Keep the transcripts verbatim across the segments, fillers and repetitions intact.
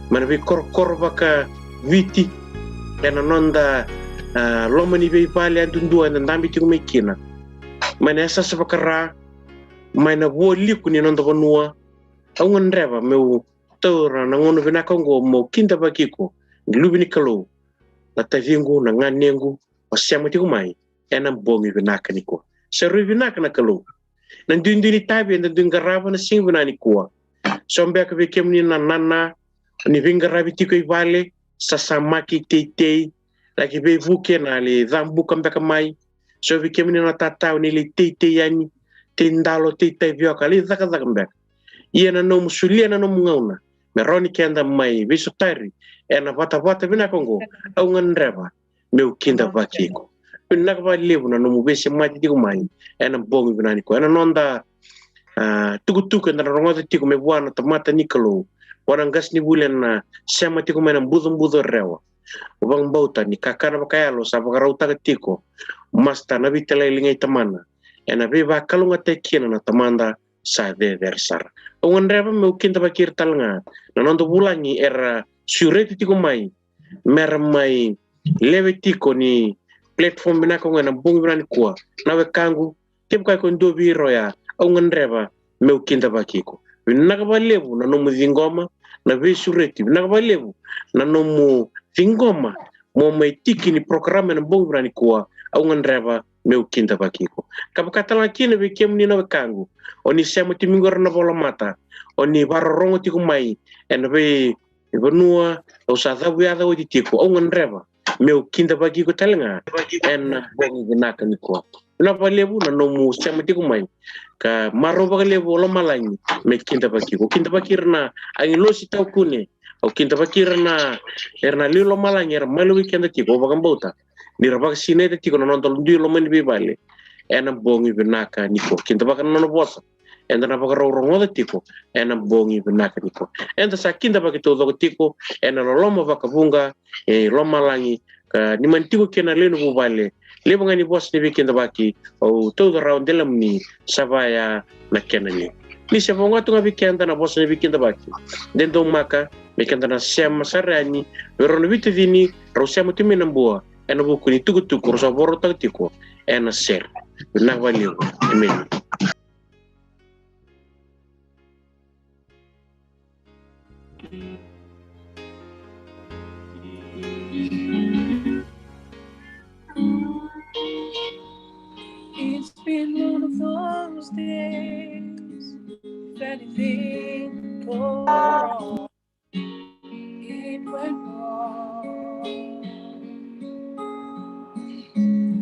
mai na veikorokoro vakaviti, ena noda, a, loma ni veivale yadudua eda dabe tiko mai kina, mai na yasayasa vakara, mai na vualiku ni noda vanua. Au gadreva meu taura na gauna vinaka oqo meu kidavaki iko, ni luve ni Kalou, na taciqu, na ganequ, o sema tiko mai ena bogi vinaka nikua. Sa rui vinaka na Kalou. Na duidui ni tavi eda dui qarava na siga vinaka nikua. So beka vei kemuni na nana, ni veiqaravi tiko i vale, sasamaki, teitei, laki veivuke na lai cabuka beka mai. So vei kemuni na tata, ni lai teitei yani, teidalo, teitavioka, lai cakacaka beka. Ia na nomu solia na nomu gauna me rawa ni keda mai veisotari ena vatavata vinaka oqo, au gadreva meu kidavaki iko. Vinaka vakalevu na nomu veisemati tiko mai ena bogi vinaka nikua. Ena noda, a, tukutuku eda na rogoca tiko mai vua na tamata ni Kalou, vua na qasenivuli ena sema tiko mai na bucobuco rewa. Au vakabauta ni kakana vakayalo sa vakarautaka tiko, Masta, na veitalai ligai tamana, ena veivakalougatataki kina na Tamada sa cecere sara. Au gadreva meu kidavaki ira tale ga na noda vulagi era sureti tiko mai mera mai lewe tiko ni platform vinaka oqo ena bogi vinaka nikua. Na wekaqu, kevaka iko dua vei ira oya, au gadreva meu kidavaki iko. Vinaka vakalevu na nomu ciqoma na veisureti, vinaka vakalevu na nomu ciqoma mo mai tiki ni program ena bogi vinaka nikua. Au gadreva meu kidavaki iko. Ka vaka tale ga kina vei kemuni na wekaqu, o ni sema tiko mai qori na volamata, o ni vakarorogo tiko mai ena veivanua au sa cavuyaca oti tiko, au gadreva meu kidavaki iko tale ga ena bogi vinaka nikua. Vinaka vakalevu na nomu sema tiko mai, ka marau vakalevu o lomalagi me kidavaki iko. Kidavaki ira na agilosi taukune, au kidavaki ira na, ira na lewe i lomalagi era maliwai keda tiko. Au vakabauta ni ra vakasinaita tiko na noda dui loma ni veivale ena bogi vinaka nikua. Kidavaka na nona vosa eda na vakarau rogoca tiko ena bogi vinaka nikua. Eda sa kidavaki taucoko tiko ena loloma vakavuqa e lomalagi, ka ni mani tiko kina na lewe ni vuvale. Levu ga ni vosa ni veikidavaki, au tauca rawa, Delamuni, sa vaya na kena levu. Ni se voqa tu ga vei keda na vosa ni veikidavaki, de daumaka me keda na sema sara yani vei rau na veitacini rau sema tu mai na Bua ena vuku ni tukutuku rau sa vakarautaka tiko ena sere. Vinaka vakalevu. Emeni. It's been one of those days. If anything go wrong, it went wrong.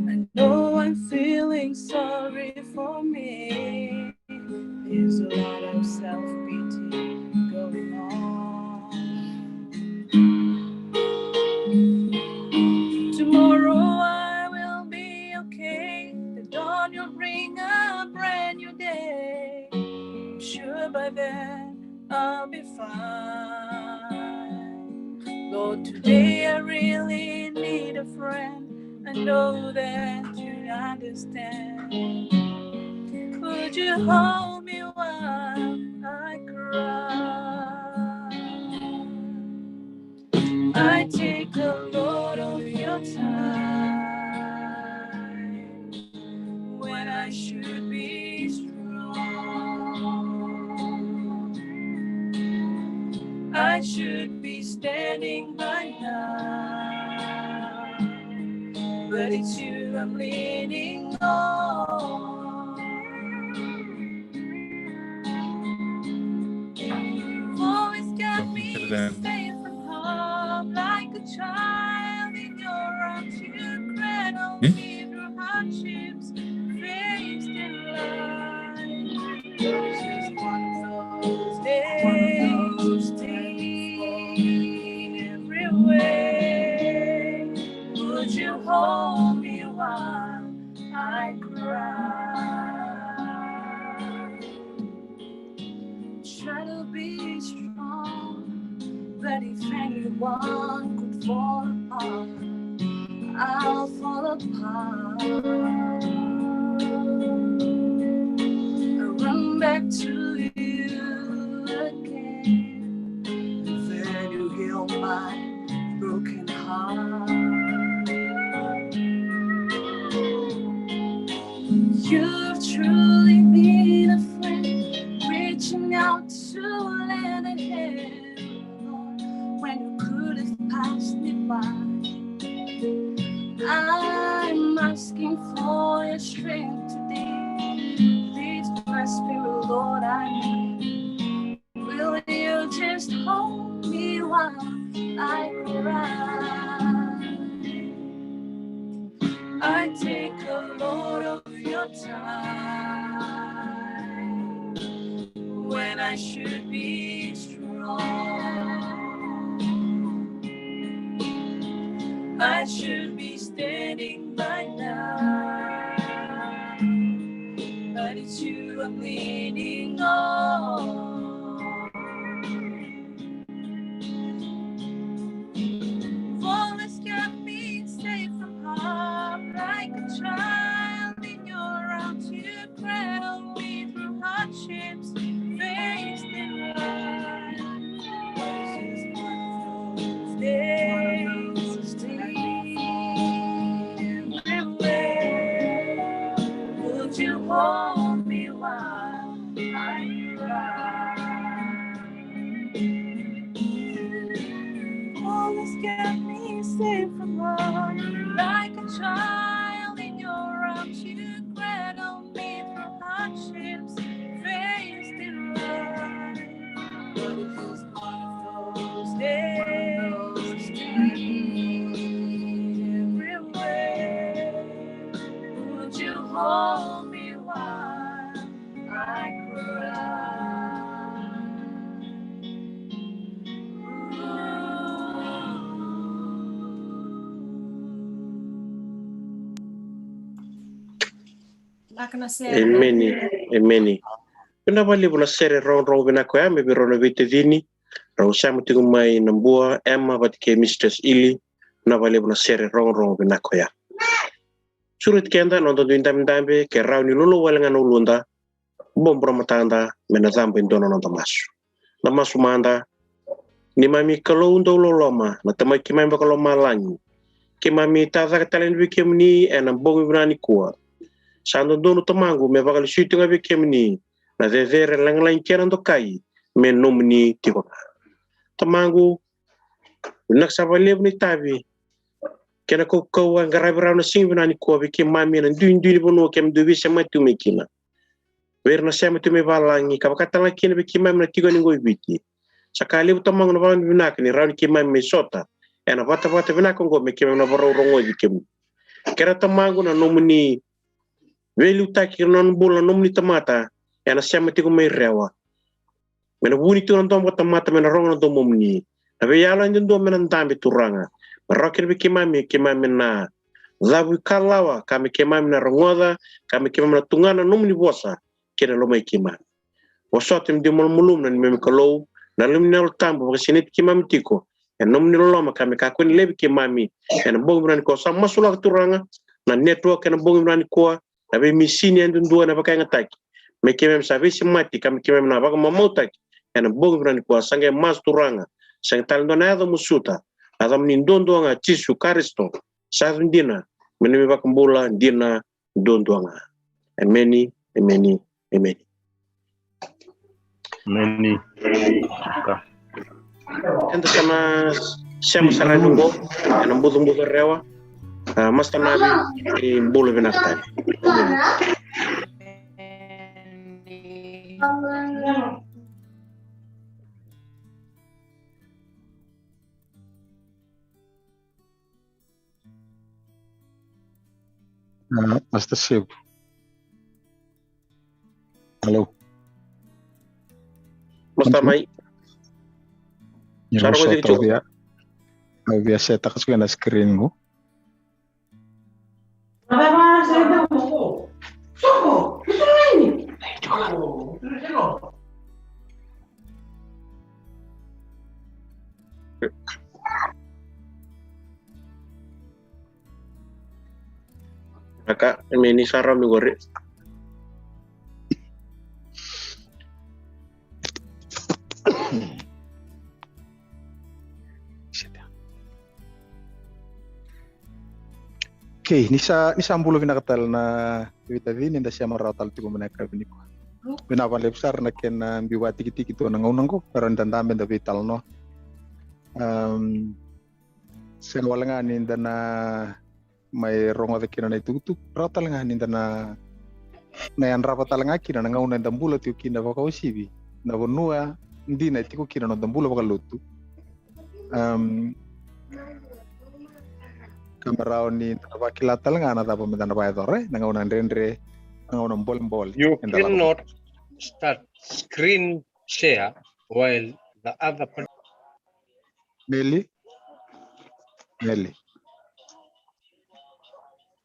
I know I'm feeling sorry for me. There's a lot of self-pity going on. Tomorrow I will be okay. The dawn will bring a brand new day. I'm sure by then I'll be fine. Lord, today I really need a friend. I know that you understand. Would you hold me while I cry? I take a lot of your time when I should be strong. I should be standing by now, but it's you I'm leaning on. You've always got me safe from harm, like a child in your arms. You cradle me through hardships faced in life. It's just one of those days. Every way, would you hold me while I cry? Try to be strong, but if anyone could fall apart, I'll fall apart. I run back to you again. Then you You've truly been a friend, reaching out to lend a hand, Lord, when you could have passed me by. I'm asking for your strength today. Please, my spirit, Lord, I need. Will you just hold me while I cry? I take a lot of your time when I should be strong. I should be standing by now, but it's you I'm leaning on. You've always kept me safe from harm, like a child in your arms. You cradled me through hardships, faced in life. Stays everywhere. Would you hold me while I cry? Always kept me safe from harm. Like a child in your arms, you cradled me through hardships, faced in life. But it was one of those days, everywhere. Would you hold me while I cry? Emeni. Emeni. Vinaka vakalevu na sere rogorogo vinaka oya mai vei rau na veitacini. Rau sema tiko mai na Bua, Emma vata kei Mistress Ili. Vinaka vakalevu na sere rogorogo vinaka oya. Sureti keda na noda dui dabedabe, ke rawa ni lolou wale ga na uluda, bobo na matada, me na caba e dua na noda masu. Na masu mada. Neimami Kalou dau loloma, na Tamai keimami vakalomalagi, keimami tacake tale yani vei kemuni ena bogi vinaka nikua. Sa dodonu Tamaqu me vakalesui tu ga vei kemuni na cecere, lagilagi kei na dokai me nomuni tiko ga. Tamaqu, vinaka sara vakalevu na itavi kei na kaukauwa e qaravi rawa na siga vinaka nikua vei keimami ena duidui ni vanua keimami dau veisemati tu mai kina. Vei ira na sema tu mai valagi, ka vaka tale ga kina vei keimami na tiko yani qo i Viti. Sa ka levu Tamaqu na vakavinavinaka ni rawa ni keimami mai sota ena vatavata vinaka oqo me keimami na vakarau rogoci kemuni. Kerea Tamaqu na nomuni veiliutaki ena nona bula na nomuni tamata ena sema tiko mai Rewa. Me na vuni tiko na domo vakatamata, me na rogo na domomuni. Na veiyalo yadudua me na dabe Turaga. Me rawa kina vei keimami, keimami na cavuikalawa, ka me keimami na rogoca, ka me keimami na tugana na nomuni vosa kei na lomai keimami. Vosota me dui malumalumu na neimami Kalou, na lomuni Yalo Tabu vakasinaiti keimami tiko ena nomuni loloma, ka me kakua ni laivi keimami ena bogi vinaka nikua. Sa masulaka Turaga na network ena bogi vinaka nikua, na veimisini yadudua ena vakayagataki me keimami sa veisemati, ka me keimami na vakamamautaki ena bogi vinaka nikua. Sa qai masu Turaga, sa qai tale dua na yaca masuta, na yacamuni duadua ga, Jisu Karisito. Sa yaco dina me nomu iVakabula dina duadua ga. Emeni, emeni, emeni. Emeni. Ka. Eda sa na sema sara yani qo ena bucabuca Rewa. A, Master Navi, ni bula vinaka tale. A, Master Segu. Hello. Master mai. Ni sa rogo sota tiko. Au via, au via setaka tiko na screen qo. Aka, emeni, sa rawa ni qori. Okay, ni sa ni sa bula vinaka tale na veitacini, da sema rawa tale tiko mai na yakavi nikua. Vinaka vakalevu sara na kena biu vakatikitiki tu na gauna qo, era ni da dabe da veitalanoa. Um, sega wale ga ni da na mai rogoca kina na itukutuku, rawa tale ga ni da na na yadrava tale ga kina na gauna eda bula tiko kina vakauasivi na vanua dina e tiko kina na noda bula vakalotu. Um, ka me rawa ni da na vakila tale ga na cava me da na vakayacora, e, na gauna dredre, na gauna bolebole. You cannot start screen share while the other person. Meli? Meli.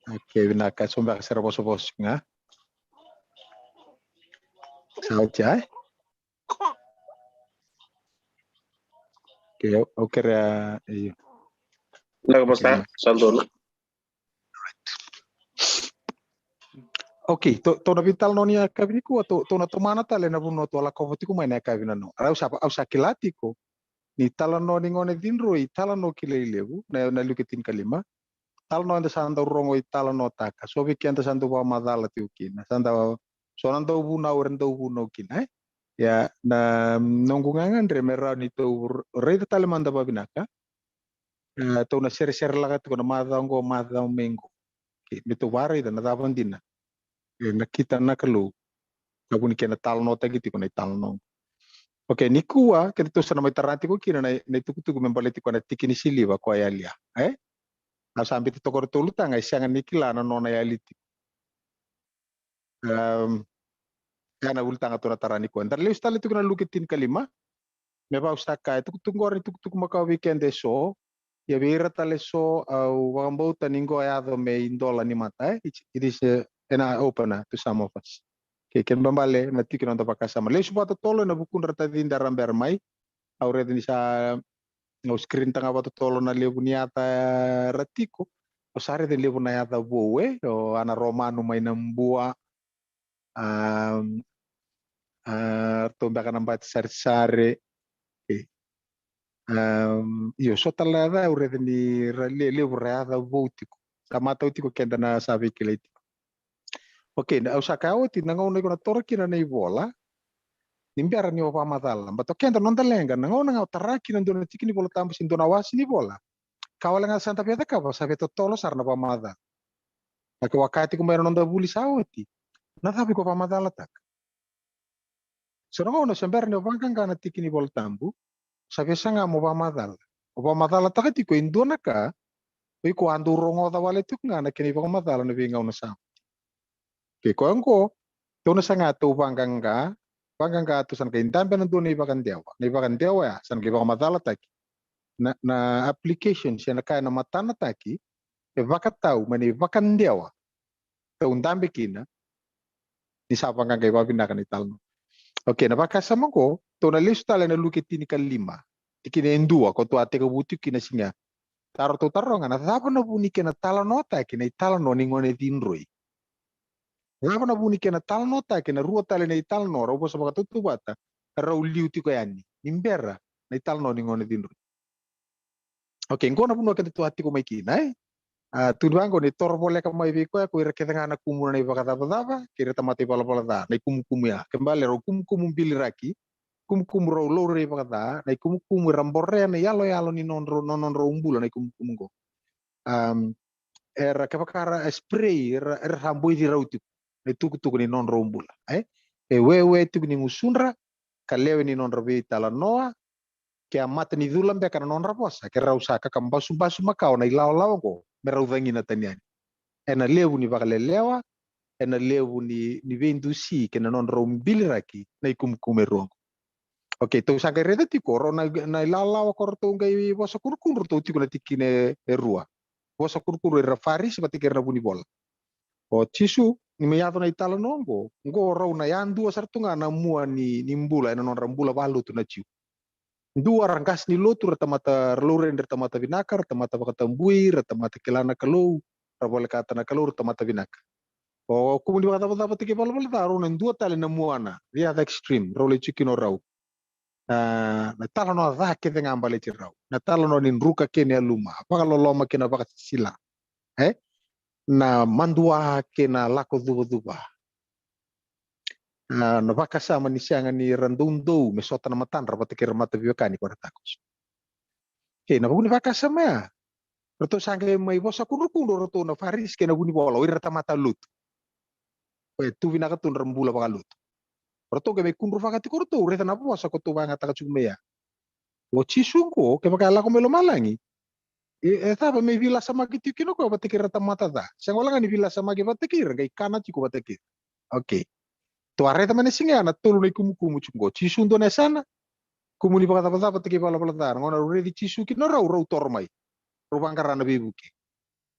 Okay, vinaka, so beka se ra vosavosa ga. Sa oti, e? Okay, au kerea, io. Vinaka, Pastor. Sa donu. Okay, tou na veitalanoa ni yakavi nikua, tou na tomana tale na vanua tou a lakova tiko mai na yakavi na noa. Au sa, au sa kila tiko ni talanoa ni gone cidroi, talanoa kilai levu, na, na Luke tinikalima. Talanoa eda sa dau rogo i talanoataka. So vei keda sa dau vakamacala tiko kina. Sa dau, so na dau vunau era dau vunau kina, e? Ia, na noqu gagadre me rawa ni tou raica tale mada vavinaka. E, tou na seresere laka tiko na macawa qo, macawa mai qo. Okay, me tou varaica na cava dina e nakita na Kalou. Ka vu ni kena talanoataki tiko na italanoa. Okay, nikua keda tou sa na mai tara tiko kina na, na itukutuku me baleti koya na tiki ni siliva ko a yalia, e? Au sa biuta toka o ratou ulutaga e sega ni kila na nona yali tiko. Um, e na ulutaga tou na tara nikua. Da lesu tale tiko na Luke tinikalima. Me vaka au sa kaya, e tukutuku qori, tukutuku makawa vei keda eso. Ia vei ira tale eso, au vakabauta ni qo e yaco me idola ni mata, e? It, it is, uh, an eye opener to some of us. Kei kena ibalebale na tiki ni noda vakasama. Lesu vakatotolo ena vukudra tacida era bera mai. Au raica ni sa, au screen taka ga vakatotolo na levu ni yaca era tiko. Au sa raica ni levu na yaca vou, e? O Ana Romanu mai Nabua. Um, a, ratou beka na Bati Sarisari. Okay. Um, io, so tale na yaca au raica ni ra le, levu ra yaca vou tiko. Sa matau tiko keda na sa veikilai tiko. Okay, na, au sa kaya oti na gauna iko na toro kina na ivola. Ni bera ni o vakamacala. But o keda noda leqa, na gauna ga o tara kina dua na tiki ni Vola Tabu se dua na wase ni vola. Ka wale ga sa da via cakava, sa via totolo sara na vakamacala. Na ka au a kaya tiko mai na noda vuli sa oti. Na cava iko vakamacalataka? So na gauna se bera ni o vaqaqa na tiki ni Vola Tabu, sa via saga mo vakamacala. O vakamacalataka tiko e dua na ka, o iko a dau rogoca wale tiko ga na kena ivakamacala na veigauna sa oti. Kei koya oqo, tou na saga tou vaqaqa, vaqaqa tou sa na qai dabe ena dua na ivakadewa. Na ivakadewa ya, sa na qai vakamacalataki. Na, na application, se na ka ena matanataki, e vakatau mai na ivakadewa tou dabe kina, ni sa vaqaqai vakavinaka na italanoa. Okay, na vakasama oqo, tou na lesu tale na Luke tinikalima, tikina e dua, ko tou a tekivu tiko kina siga. Taro tou taroga, na cava na vu ni kena talanoataki na italanoa ni gone cidroi? Cava na vu ni kena talanoataki na rua tale na italanoa rau vosa vakatautauvata, rau liu tiko yani, ni bera na italanoa ni gone cidroi? Okay, qo na vanua keda tou a tiko mai kina, e? A, tukuni vaqo ni toro voleka mai vei koya ko ira kece ga na kumuna na ivakacavacava kei ira tamata ivalavala ca, na ikumukumu ya. Kena ibalebale rau kumukumu biliraki, kumukumu rau laurai vakaca, na ikumukumu era borea na iyaloyalo ni nodrau, no, nodrau bula na ikumukumu qo. Um, era kevaka ra, e, spray, era, era sa boici rau tiko na itukutuku ni nodrau bula, e? E wewe tiko ni gusudra, ka lewe ni nodra veitalanoa, ke a mata ni cula beka na nodra vosa, ke rau sa kakabasubasu makawa na ilawalawa oqo me rau cagina tani yani. Ena levu ni vakalelewa, ena levu ni, ni veidusi kei na nodrau biliraki na ikumukumu e rua oqo. Okay, tou sa qai raica tiko rau na, na ilawalawa ko ratou qai vosa kudrukudru, ratou tiko na tikina e rua. Vosa kudrukudru ira Farisi vata kei ira na vunivola. O Jisu, ni mai yaco na italanoa oqo, oqo rau na yadua sara tu ga na mua ni, ni bula ena nodra bula valotu na Jiu. Dua ra qase ni lotu, ra tamata, ra laurai ni ra tamata vinaka, ra tamata vakatabui, ra tamata kila na Kalou, ra volekata na Kalou, ra tamata vinaka. O kumuni vakacavacava tiko e valavala ca, rau na dua tale na muana, the other extreme, rau lai tiko kina o rau. Na, na talanoa ca kece ga baleti rau. Na talanoa ni druka kei na yaluma, vakaloloma kei na vakasisila. E? na madua kei na lako cuvacuva. Na, na vakasama ni sega ni ra doudou me sota na matadra vata kei ira mataveivakani ko ira takoso. Kei na vuku ni vakasama ya, ratou sa qai mai vosa kudrukudru o ratou na Farisi kei na vunivola, o ira tamata lotu. Ko e tu vinaka tu na ra bula vakalotu. O ratou qai mai kudruvaka tiko o ratou, raica na vosa ko tou vagataka tiko mai ya. O Jisu qo, kevaka e lako mai lomalagi, e, e cava me veilasamaki tiko kina o koya vata kei ira tamata ca? Sega wale ga ni veilasamaki vata kei ira, qai kana tiko vata kei ira. Okay. Tou a raica mai na siga ya na tolu na ikumukumu tiko qo. Jisu dua na yasana, kumu ni vakacavacava vata kei valavala ca. Na gauna rau raici Jisu kina rau, rau toro mai. Rau vaqara na veivuke.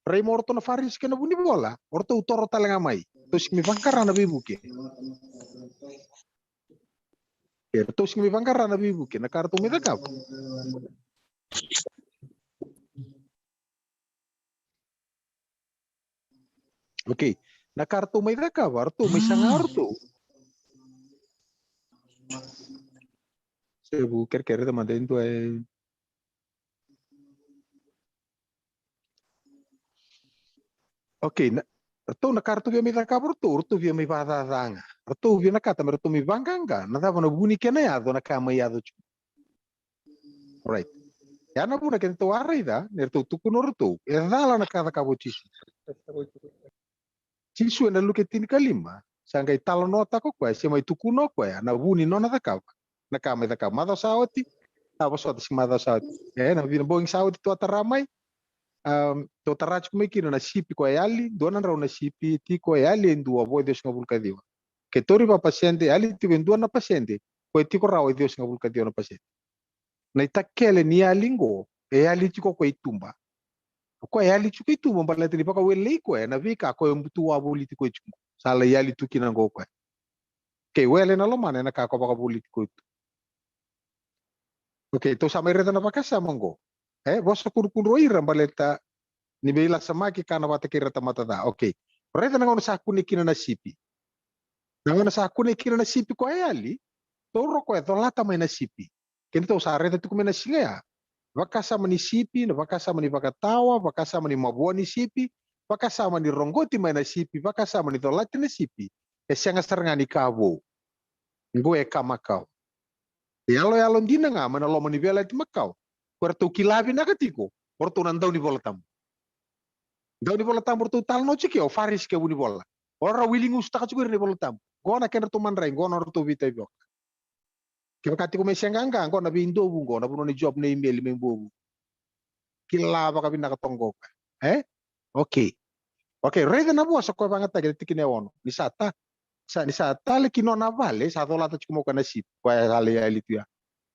Rai mai o ratou na Farisi kei na vunivola, o ratou toro tale ga mai. Ratou sega ni vaqara na veivuke. E, ratou sega ni vaqara na veivuke, na ka ratou mai cakava. Okay. Na ka ratou mai cakava, ratou mai saga o ratou. Sevu, kerekere, mada e dua e. Okay, na, ratou na ka ratou via mai cakava ratou, ratou via mai vakacaca ga. Ratou via vinakata me ratou mai vaqaqa, na cava na vu ni kena yaco na ka mai yaco tiko. Right. Ya na vuna keda tou a raica, ni ratou tukuna o ratou, e cala na ka cakava o Jisu. Jisu ena Luke tinikalima, sa qai talanoataka o koya, se mai tukuna o koya, na vu ni nona cakava na ka mai cakava. Macawa sa oti, a vosota se macawa sa oti. E, na vina bogi sa oti tou a tara mai, um, tou tara tiko mai kina na sipi ko e yali, dua na drau na sipi, tiko e yali e dua, vo e ciwasagavulu ka ciwa. Ke tauri vakapasede, yali tiko e dua na pasede, ko e tiko rawa e ciwasagavulu ka ciwa na pasede. Na itakele ni yali qo, e yali tiko ko i tuba. O koya e yali tiko i tuba, baleta ni vakawelei koya na veika ko e butu wavoliti ko i tuba. Sa lai yali tu kina qo o koya. Kei wele na lomana ena ka ko vakavoliti ko i tuba. Okay, tou sa mai raica na vakasama qo. E, vosa kudrukudru o ira baleta ni veilasamaki kana vata kei ira tamata ca. Okay. Raica na gauna sa kune kina na sipi. Na gauna sa kune kina na sipi ko e yali, tou roko e colata mai na sipi. Keitou sa raica tiko mai na siga ya. Vakasama ni sipi, na vakasama ni vakatawa, vakasama ni mavoa ni sipi, vakasama ni roqoti mai na sipi, vakasama ni colati na sipi. E sega sara ga ni ka vou. Qo e ka makawa. E yaloyalo dina ga mai na loma ni veiyalayalati makawa. Ko ratou kila vinaka tiko, o ratou na dau ni Vola Tabu. Dau ni Vola Tabu ratou talanoa tiko, o Farisi kei vunivola. O rau wiligusu taka tiko ira na iVola Tabu. Qo na kedratou madrai, qo na ratou veitaivoka. Kevaka tiko mai se qaqa, qo na veidovu qo, na vanua ni job na imeli mai bovu. Kila vakavinaka toka qo. E? Okay. Okay, raica na vosa ko vagataki na tikina e ono. Ni sa ta, sa, ni sa tale ki nona vale, sa colata tiko mai o koya na sipi, koya sa lai yali tu ya.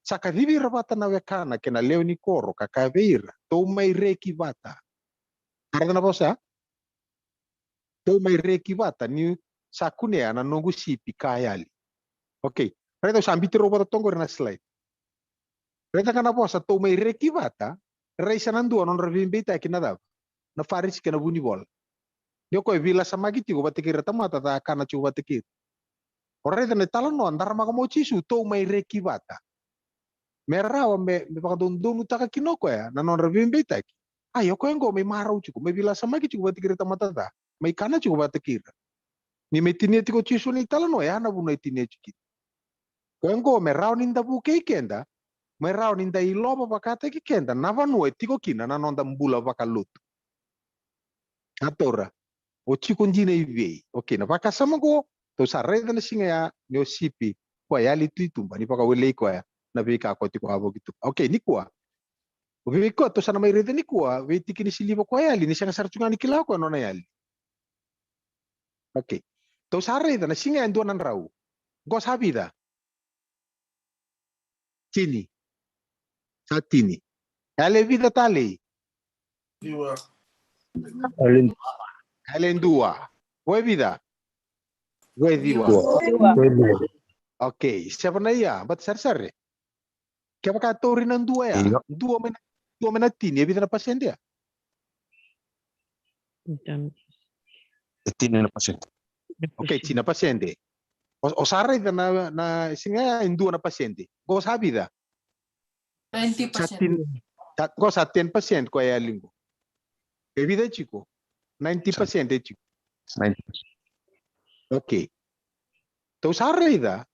Sa kacivi ira vata na wekana kei na lewe ni koro, ka kaya vei ira, tou mai reki vata. Raica na vosa? Tou mai reki vata niu sa kunea na noqu sipi ka yali. Okay. Raica au sa biuti rau vata toka qori na slide. Raica ga na vosa tou mai reki vata, raisa na dua nodra veibeitaki na cava? Na Farisi kei na vunivola. Ni o koya e veilasamaki tiko vata kei ira tamata ca, kana tiko vata kei ira. O raica na italanoa, daramaka mai o Jisu, tou mai reki vata. Me rawa me, me vakadodonutaka kina o koya na nodra veibeitaki. Ai, o koya qo mai marau tiko, mai veilasamaki tiko vata kei ira tamata ca, mai kana tiko vata kei ira. Ni mai tinia tiko o Jisu na italanoa, ya na vuna e tinia tiko kina. Koya qo me rawa ni da vukei keda, me rawa ni da ilova vakataki keda na vanua e tiko kina na noda bula vakalotu. A taura, o tiko dina i vei? Okay, na vakasama qo, tou sa raica na siga ya ni o sipi, koya e yali tu i tuba, ni vakawelei koya na veika ko tiko wavoki tu. Okay, nikua. O vei koya tou sa na mai raica nikua, vei tiki ni siliva koya e yali, ni sega sara tu ga ni kila o koya nona yali. Okay. Tou sa raica na siga e dua na drau. Qo sa vica? Tini. Sa tini. Yali e vica talei? Ciwa. Yali e dua. Vo e vica? Vo e ciwa. Ciwa. Vo e ciwa. Okay, seven a ya, but sarisari. Kevaka e tauri na dua ya, io, dua mai na, dua mai na tini, e vica na pasede ya? E tini na pasede. Okay, tini na pasede. O, o sa raica na, na siga ya e dua na pasede. Qo sa vica? Twenty percent. Sa tini, sa, qo sa ten percent koya e yali qo. E vica tiko? Ninety percent e tiko. Okay. Tou sa raica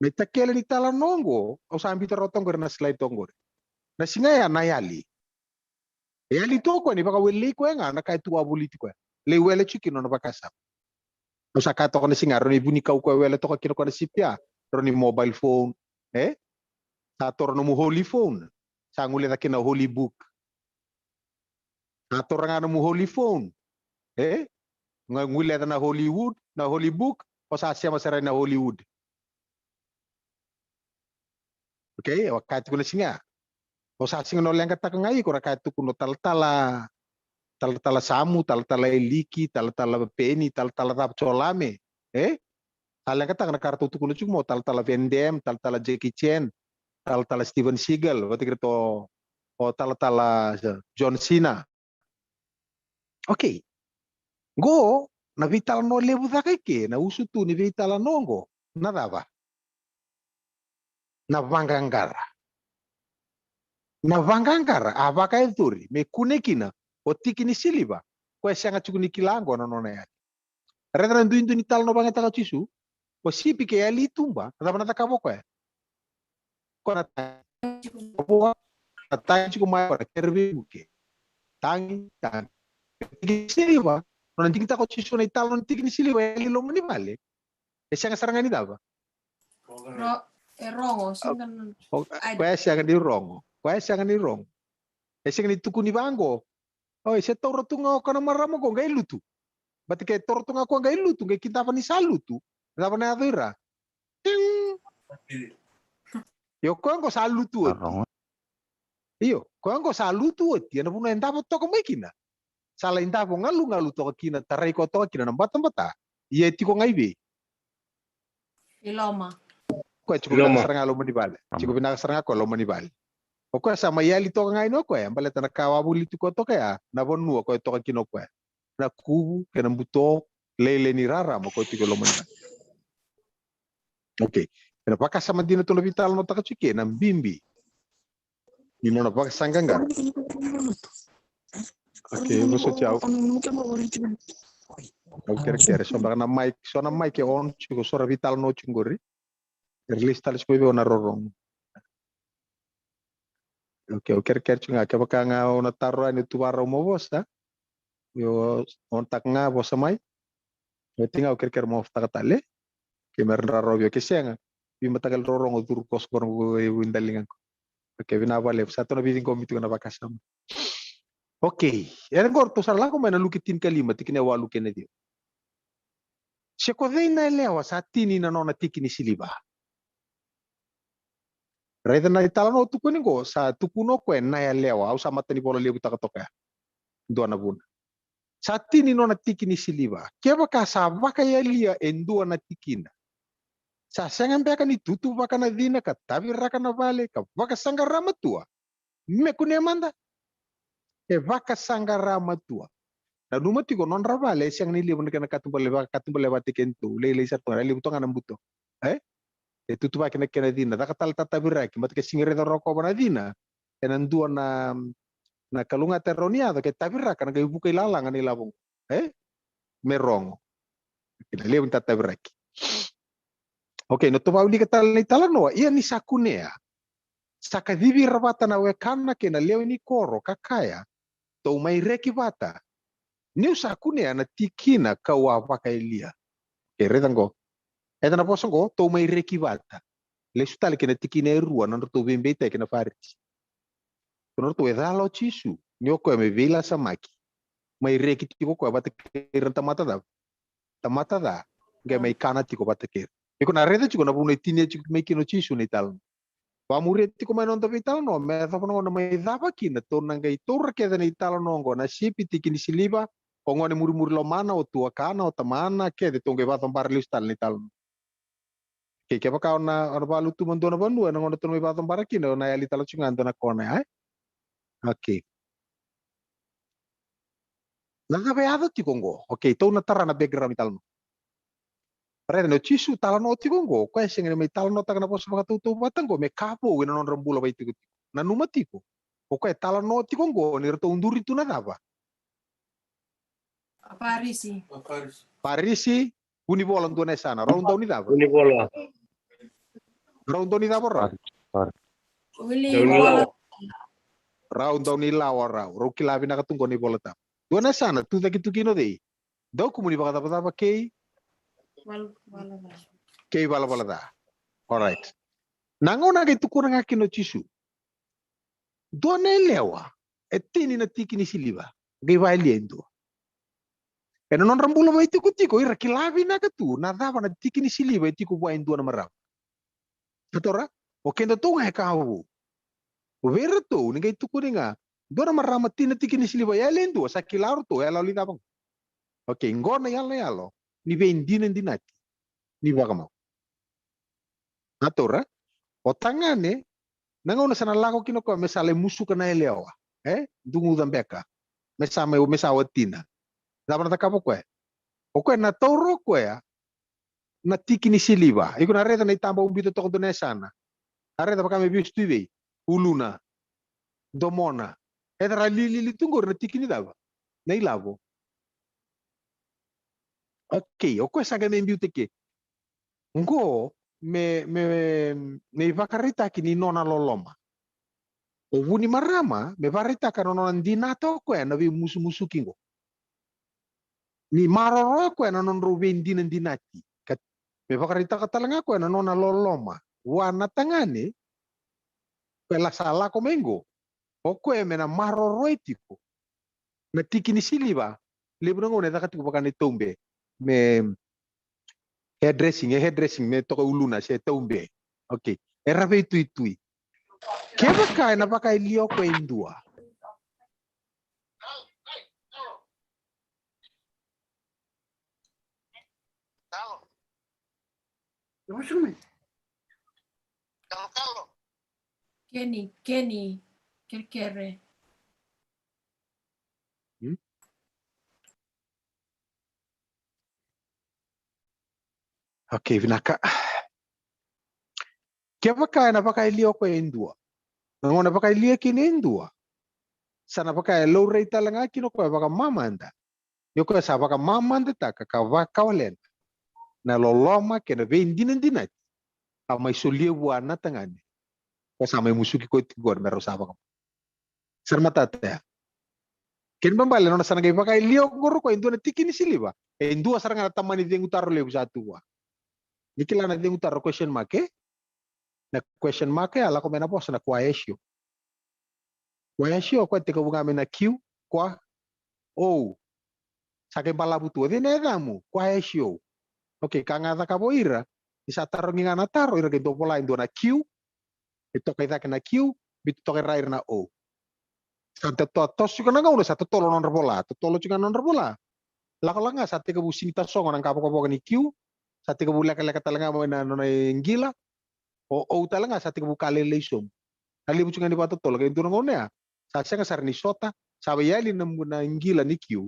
me takele ni talanoa oqo, au sa bita rauta oqori na slide oqori. Na siga ya na yali. E yali toka ni vakawelei koya ga na ka e tu wavoliti koya. Lei wele tiko kina na vakasama. Au sa kaya toka na siga, rau ni vunikau koya wele toka kina koya na C P R, rau ni mobile phone, e? Sa toro nomu holy phone, sa guleca kina holy book. Sa toro ga nomu holy phone, e? Ga guleca na Hollywood, na holy book, o sa sema sara na Hollywood. Okay, o kaya tiko na siga. O sa siga no leqataka ga iko ra kaya tuku no talatala, talatala Samu, talatala Eliki, talatala Peni, talatala Cava Colame. E? Sa leqataka na ka ratou tukuna tiko mo talatala Van Damme, talatala Jackie Chan, talatala Steven Seagal, vata kei ratou o talatala John Cena. Okay. Qo na veitalanoa levu caka i ke, na usutu ni veitalanoa qo. Na cava? Na vaqaqara. Na vaqaqara a vakayacori me kune kina o tiki ni siliva, koya e sega tiko ni kila qo na nona yali. Raica na duidui ni talanoa vakayagataka o Jisu. O sipi ke yali i tuba, na cava na cakava o koya? Ko na tagi. Na tagi tiko mai, ko na kere veivuke. Tagi, tagi. Tiki ni siliva, nona digitaka o Jisu na italanoa ni tiki ni siliva e yali loma ni vale. E sega sara ga ni cava? Ro-, e rogo, sega na- O, koya e sega ni rogo. Koya e sega ni rogo. E sega ni tukuni vaqo. Oi, se taura tu ga o koya na marama qo qai lutu. But ke taura tu ga o koya qai lutu, qai kidava ni sa lutu. Cava na yaco i ra? Ting! Io, koya qo sa lutu oti. Io, koya qo sa lutu oti. Ena vanua e davo toka mai kina. Sa lai davo galugalu toka kina, tarai koya toka kina na batabata. Ia e tiko ga i vei? I loma. Koya tiko vinaka sara ga loma ni vale. Tiko vinaka sara ga koya loma ni vale. O koya sa mai yali toka ga ina o koya, baleta na ka wavoliti koya toka ya, na vanua koya toka kina o koya. Na kuvu kei na buto, lailai ni rarama koya tiko loma ni vale. Okay. Ena vakasama dina tu na veitalanoataka tiko ke na bibi ni nona vakasaqaqara. Okay, vosoti au. Au kerekere, so beka na mic, so na mic e on tiko, so ra veitalanoa tiko qori. E release tale tiko vei au na rorogo. Okay, au kerekere tiko ga, kevaka ga o na taro yani o tu varau mo vosa. Io, o na taka ga vosa mai. Oti ga au kerekere mo vosa taka tale. Ke me ra rarawa vei au ke sega. Veimataqali rorogo curu koso qo na qo e vui daliga qo. Okay, vinaka vakalevu. Sa tou na veiciqomi tiko na vakasama. Okay, e qo ratou sa lako mai na Luke tinikalima, tikina e walu kei na ciwa. Se ko cei na yalewa sa tini na nona tiki ni siliva? Raica na italanoa tukuni qo, sa tukuna o koya na yalewa, au sa matanivola levutaka toka ya. Dua na vuna. Sa tini nona tiki ni siliva. Kevaka sa vakayalia e dua na tikina, sa sega beka ni tutuvaka na cina ka taviraka na vale ka vakasaqara matua? Me kunea mada. E vakasaqara matua. Nanuma tiko nodra vale e sega ni levu na kena katubale, vakatubale vata kei kedatou, lailai sara tu ga, levu tu ga na buto. E? E tutuvaki na kena cina, caka tale tataviraki, mata ke sega ni raica rokova na cina. Ena dua na, na kalougata e rawa ni yaco ke taviraka na qai vuka ilalaga na ilavo. E? Me rogo. Kena levu ni tataviraki. Okay, na tou wilika tale na italanoa, ia ni sa kunea, sa kacivi ira vata na wekana kei na lewe ni koro ka kaya, tou mai reki vata. Niu sa kunea na tikina kau a vakayalia. Okay, raica qo. Raica na vosa qo, tou mai reki vata. Lesu tale kei na tikina e rua na nodratou veibeitaki na Farisi. Ko nodratou e cala o Jisu ni o koya me veilasamaki. Mai reki tiko o koya vata kei ira na tamata ca. Tamata ca. Qai mai kana tiko vata kei ira. Iko na raica tiko na vuna e tinia tiko mai kina o Jisu na italanoa. Vamuria tiko mai na noda veitalanoa me yacova na gauna mai cava kina tou na qai taura kece na italanoa oqo, na sipi, tiki ni siliva, o gone murimuri lomana, o tuakana, o tamana, kece tou qai vakacobara lesu tale na italanoa. Kei kevaka o na, o na valutu mai dua na vanua, ena gauna tou na mai vakacobara kina, o na yali tale tiko ga dua na kona ya, e? Okay. Na cava e yaco tiko oqo? Okay, tou na tara na background ni talanoa. Raica ni o Jisu talanoa tiko oqo, o koya e sega ni mai talanoataka na vosa vakatautauvata oqo me ka vou ena nodra bula vaitikotiko. Nanuma tiko, o koya e talanoa tiko oqo ni ratou duri tu na cava? A Parisi. Parisi, Vunivola dua na yasana. Rau dau ni cava? Vunivola. Rau dau ni cava rau? Vunivola. Rau dau ni lawa rau. Rau kila vinaka tu qo na iVola Tabu. Dua na yasana, tu cake tu kina o cei? Dau kumuni vakacavacava kei? Kei valavala ca. Alright. Na gauna qai tukuna ga kina o Jisu. Dua na yalewa e tini na tiki ni siliva. Qai vakayalia e dua. Ena nodra bula vakaitikotiko ira kila vinaka tu na cava na tiki ni siliva e tiko vua e dua na marama. Sa taura, o kedatou ga e ka vou. O vei iratou ni qai tukuni ga dua na marama tini na tiki ni siliva, yalia e dua, sa kila ratou yaloyalo i cava ga. Okay, qo na yaloyalo ni veidinadinati ni vakamau. Sa taura, o tagane na gauna sa na lako kina o koya me sa lai musuka na yalewa, e duguca beka me sa mai, me sa watina. Cava na cakava o koya? O koya na taura o koya na tiki ni siliva. Iko na raica na itaba au biuta toka dua na yasana. A raica vaka me vesu tu i vei? Uluna, domona. E caka lialili tu qori na tiki ni cava? Na ilavo. Okay, o koya sa qai mai biuta ke. Qo me, me, me ivakaraitaki ni nona loloma. O vu ni marama me vakaraitaka na nona dinata o koya na veimusumusuki qo. Ni maroroya o koya na nodrau veidinadinati. Ka me vakaraitaka tale ga o koya na nona loloma vua na tagane. Koya la sa lako mai qo, o koya me na maroroya tiko na tiki ni siliva. Levu na gauna e caka tiko vaka na itaube me hairdressing, e hairdressing me toka uluna se taube. Okay. Era veituitui. Kevaka ena vakayalia o koya e dua. Keni, keni, kerekere. Okay, vinaka. Kevaka ena vakayalia o koya e dua. Na gauna vakayalia kina e dua, sa na vaka e laurai tale ga kina o koya vakamamada. Ni o koya sa vakamamadataka ka vakawalena na loloma kei na veidinadinati a mai solia vua na tagane. Koya sa mai musuki koya tiko qori me rau sa vaka. Sa na matata ya. Kena ibalebale nona sa na qai vakayalia o koya e dua na tiki ni siliva. E dua sara ga na tamani cegu taro levu sa tu vua. Ni kila na cegu taro, question mark, e? Na question mark ya lako mai na vosa na kuaesio. Kuaesio, koya tekivu ga mai na Q, kua, O. Sa qai balavu tu, o cei na yacamu? Kuaesio. Okay, ka ga cakava o ira, ni sa tarogi ga na taro, ira qai dau vola e dua na Q, e toka i cake na Q, biuta toka i ra ira na O. Sa toso tiko na gauna, sa totolo nodra vola, totolo tiko ga nodra vola. Lakolako ga sa tekivu sigi tasogo na qavokavoka ni Q, sa tekivu lekaleka tale ga mai na nona iqila. O O tale ga sa tekivu ka lailai sobu. Na levu tiko ga ni vakatotolo, ke dua na gauna ya sa sega sara ni sota, sa vei yali na, na qila ni Q.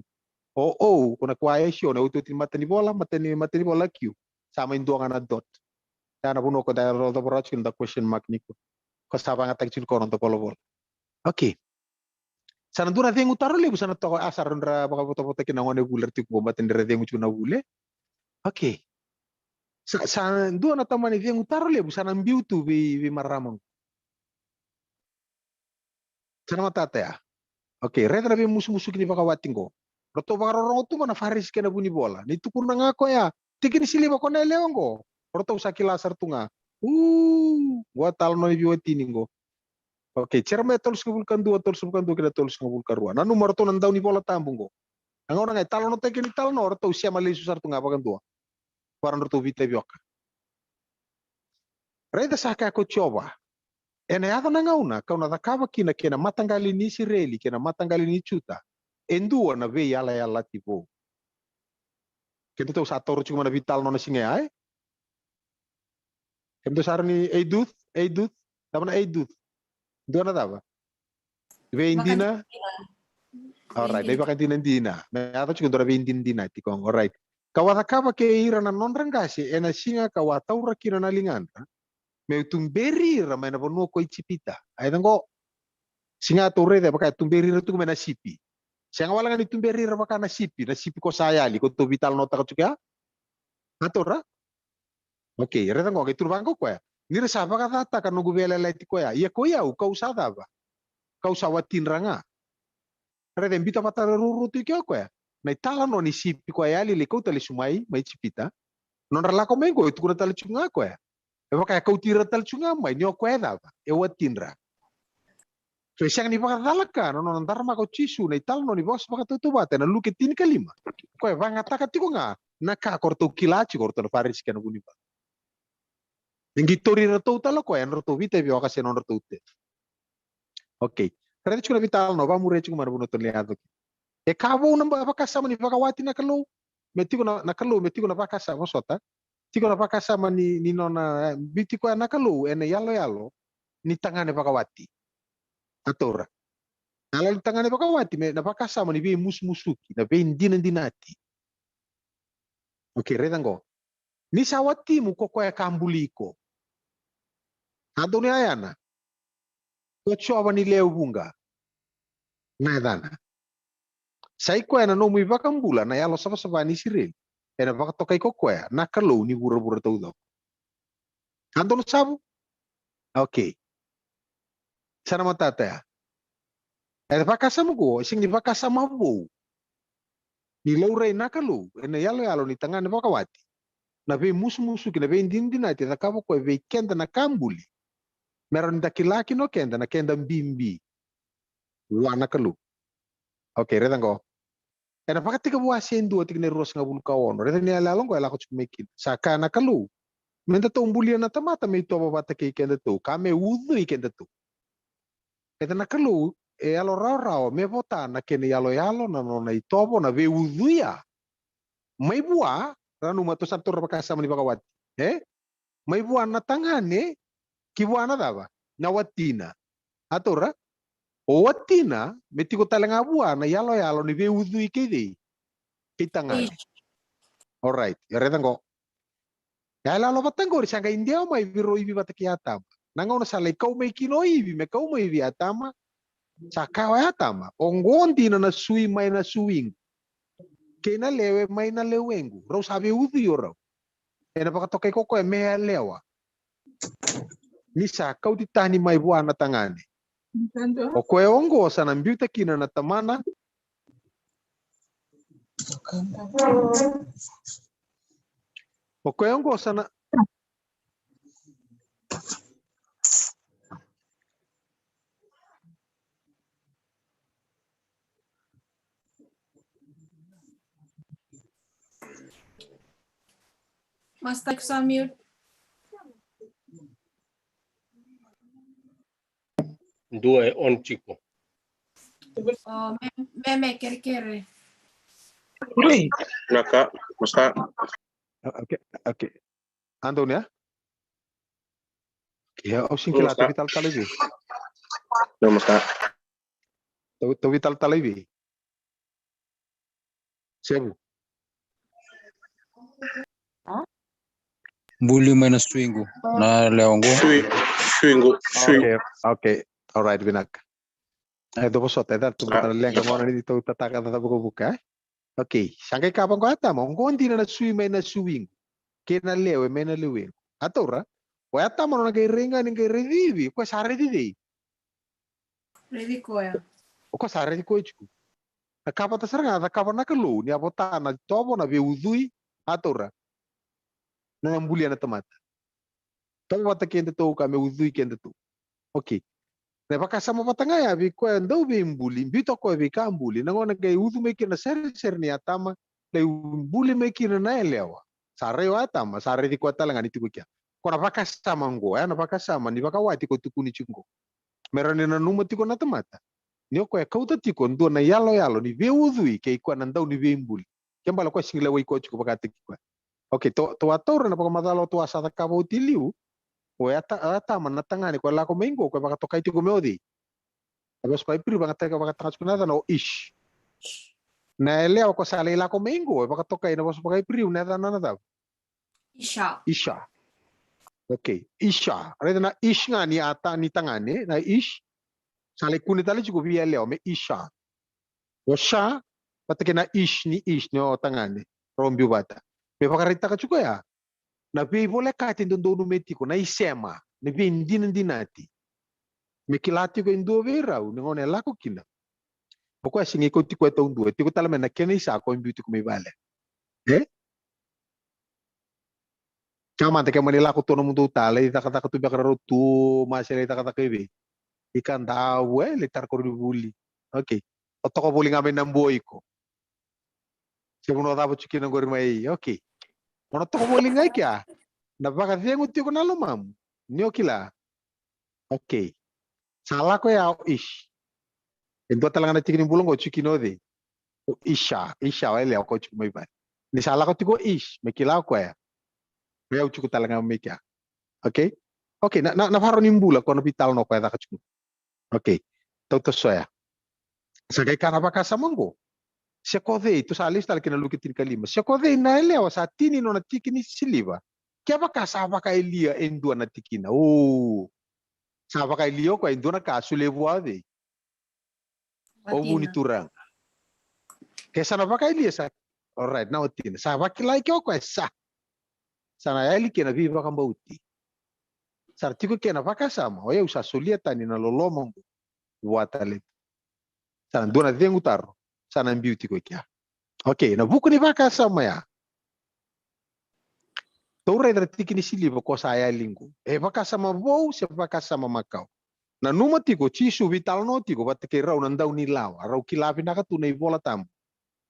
O O, ko na kuaesio, na otioti ni mata ni vola, mata ni, mata ni vola Q. Sa mai dua ga na dot. Ya na vanua ko da rodo voro tiko na question mark ni ko. Ko sa vagataki tiko na noda volavola. Okay. Sa na dua na cegu taro levu sa na toka, a, sa ra dra vakavotavota kina na gone vuli ra tiko qo, baleta ni ra cegu tiko na vuli. Okay. Sa, sa dua na tamani cegu taro levu sa na biu tu vei, vei marama qo. Sa na matata ya. Okay, raica na veimusumusuki ni vakawati qo. Ratou vakarorogo tu qo na Farisi kei na vunivola. Ni tukuna ga koya, tiki ni siliva ko na yalewa qo. Ratou sa kila sara tu ga. U, qo a talanoa ni veiwatini qo. Okay, Jeremaia tolusagavulu ka dua, tolusagavulu ka dua kei na tolusagavulu ka rua. Nanuma o ratou na dau ni Vola Tabu qo. Na gauna ga e talanoataki kina italanoa, o ratou sema lesu sara tu ga vakadua. Varadratou veitavioka. Raica sa kaya ko Jiova, ena yaco na gauna kau na cakava kina kei na mataqali ni Isireli kei na mataqali ni Juta e dua na veiyalayalati vou. Kedatou sa taura tiko mai na veitalanoa na siga ya, e? Kedatou sa raica ni eiduth, eiduth, cava na eiduth? Dua na cava? Veidina. Alright, na ivakadinadina. Me yaco tiko dua na veidinadina tiko qo, alright. Kau a cakava kei ira na nodra qase ena siga kau a taura kina na ligadra, meu tuberi ira mai na vanua ko Ijipita. A yaco qo, siga tou raica e vaka e tuberi ira tu mai na sipi. Sega wale ga ni tuberi ira vaka na sipi, na sipi ko sa yali, ko tou veitalanoataka tiko ya. A taura? Okay, raica qo, qai tukuna vaqo o koya. Ni ra sa vakacataka noqu veiyalayalati koya. Ia ko i au, kau sa cava? Kau sa watidra ga. Raica e biuta vata ruarua tu i ke o koya. Na italanoa ni sipi koya e yali lai kau tale sumai mai Ijipita. Nodra lako mai qo e tukuna tale tiko ga o koya. E vaka e kauti ira tale tiko ga mai ni o koya e cava? E watidra. So e sega ni vakacalaka na nona daramaka o Jisu na italanoa ni vosa vakatautauvata ena Luke tinikalima. O koya e vagataka tiko ga na ka ko ratou kila tiko o ratou na Farisi kei na vunivola. E qai tauri iratou tale o koya ena ratou veitavioka se nodratou tete. Okay. Raica tiko na veitalanoa, vakamuria tiko mai na vanua tou lai yaco kina. E ka vou na vakasama ni vakawati na Kalou. Me tiko na, na Kalou, me tiko na vakasama, vosota. Tiko na vakasama ni, ni nona, e, biuti koya na Kalou ena iyaloyalo ni tagane vakawati. A taura. Yalo ni tagane vakawati me na vakasama ni veimusumusuki, na veidinadinati. Okay, raica qo. Ni sa watimu ko koya ka buli iko. A donu yayana. Ko Jiova ni lewe vuqa na yacana. Sa i koya na nomu iVakabula na Yalo Savasava ni Isireli. Ena vakatokai ko koya na Kalou ni vuravura taucoko. A donu savu? Okay. Sa na matata ya. E vakasama qo, e sega ni vakasama vou. Ni laurai na Kalou ena iyaloyalo ni tagane vakawati. Na veimusumusuki, na veidinadinati e cakava o koya vei keda na ka buli. Me rawa ni da kila kina o keda na keda bibi vua na Kalou. Okay, raica qo. Ena Vakatekivu wase e dua tikina e ruasagavulu ka ono. Raica na iyaloyalo qo e lako tiko mai kina. Sa kaya na Kalou, me datou bulia na tamata me itovo vata kei kedatou, ka me ucui kedatou. Raica na Kalou e yalo rawarawa me vota na kena iyaloyalo, na nona itovo, na veiucuia. Mai vua, nanuma tou sa na taura vakasama ni vakawati. E? Mai vua na tagane ki vua na cava? Na watina. A taura? O watina me tiko tale ga vua na iyaloyalo ni veiucui kei cei? Kei tagane. Alright, ia raica qo. Yaloyalo vata qori sa qai dewa mai vei rau o Ivi vata kei Atama. Na gauna sa lai kau mai kina o Ivi me kau mai vei Atama, sa kaya o Atama, o qo dina na sui mai na suiqu, kei na lewe mai na lewequ. Rau sa veiucui o rau. Ena vakatokai ko koya me yalewa. Ni sa kauti tani mai vua na tagane. O koya oqo sa na biuta kina na tamana. O koya oqo sa na Master, iko sa mute. Dua e on tiko. O, me, me, me, kerekere. Naka, master. Okay, okay. Antonia? Okay, au sega ni kila, tou veitalanoa i vei? No, master. Tou, tou veitalanoa i vei? Sevu. Buli mai na suiqu, na lewe qo. Sui, suiqu, sui. Okay, okay. Alright, vinaka. E, dou vosota, e dua tu na leqa gona ni tou tataka na vukavuka, e? Okay, sa qai kaya vaqo o Atama, o qo dina na sui mai na suiqu, kei na lewe mai na lewequ. A taura, o Atama nona qai rai ga ni qai raici Ivi, o koya sa raici cei? Raici koya. O koya sa raici koya tiko. Na ka vata sara ga a cakava na Kalou ni a vota na itovo, na veiucui, a taura. Na nona bulia na tamata. Itovo vata kei kedatou ka me ucui kedatou. Okay. Na vakasama vata ga ya vei koya dau veibuli, biuta o koya vei ka buli, na gauna qai ucu mai kina na seresere nei Atama, lai buli mai kina na yalewa. Sa rai o Atama, sa raici koya tale ga ni tiko kea. Ko na vakasama qo, ya na vakasama ni vakawati ko tukuni tiko qo. Me rawa ni nanuma tiko na tamata ni o koya e kauta tiko dua na yaloyalo ni veiucui kei koya na dau ni veibuli. Ke bale o koya sega ni lewai koya tiko vakataki koya. Okay, tou, tou a taura na vakamacala tou a sa cakava oti e liu. O Ata-, Atama na tagane koya lako mai qo, koya vakatokai tiko me o cei? Na vosa vakaIperiu vakayagataka, vakayagataka tiko na yacana o Ish. Na yalewa koya sa lai lako mai qo, e vakatokai na vosa vakaIperiu na yacana na cava? Isha. Isha. Okay, Isha. Raica na Ish ga ni Ata-, ni tagane, na Ish. Sa lai kune tale tiko vei yalewa me Isha. O sa, vata kei na ish ni ish ni o tagane, rau biu vata. Me vakaraitaka tiko ya na veivolekati dodonu me tiko, na isema, na veidinadinati. Me kila tiko e dua vei rau ni gauna e lako kina, o koya sega ni kauti koya taudua, e tiko tale mai na kena isa ko biu tiko mai vale. E? Ka mada ke mani lako tu na mudou ta, lai cakacaka tu beka rau tu, ma se lai cakacaka i vei? I Kadavu, e, lai tara koronivuli. Okay. O toka voli ga mai na boiko. Se vanua cava tu kina qori mai, okay. O na toka voli ga i kea, na vakacegu tiko na lomamu ni o kila. Okay. Sa lako ya o ish. E dua tale ga na tiki ni bula qo tu kina o cei? O isha, isha, o yalewa ko tiko mai vale. Ni sa lako tiko o ish, me kila o koya, o yau tiko tale ga mai kea. Okay? Okay, na, na, na varo ni bula ko na veitalanoa ko e caka tiko. Okay. Tauta soya. Sa qai kana vakasama qo. Se ko cei, tu sa lesu tale kina Luke tinikalima. Se ko cei na yalewa sa tini nona tiki ni siliva, kevaka sa vakayalia e dua na tikina. O, sa vakayalia o koya e dua na ka, solia vua o cei? O vu ni turaga. Ke sa na vakayalia sa, alright, na watina. Sa vakila i ke o koya sa, sa na yali kina veivakabauti. Sa ra tiko kina vakasama, o yau sa solia tani na loloma qo vua tale. Sa na dua na cegu taro, sa na biu tiko i kea. Okay, na vuku ni vakasama ya. Tou raica na tiki ni siliva ko sa yali qo. E vakasama vou se vakasama makawa? Nanuma tiko, Jisu veitalanoa tiko vata kei rau na daunilawa, rau kila vinaka tu na iVola Tabu,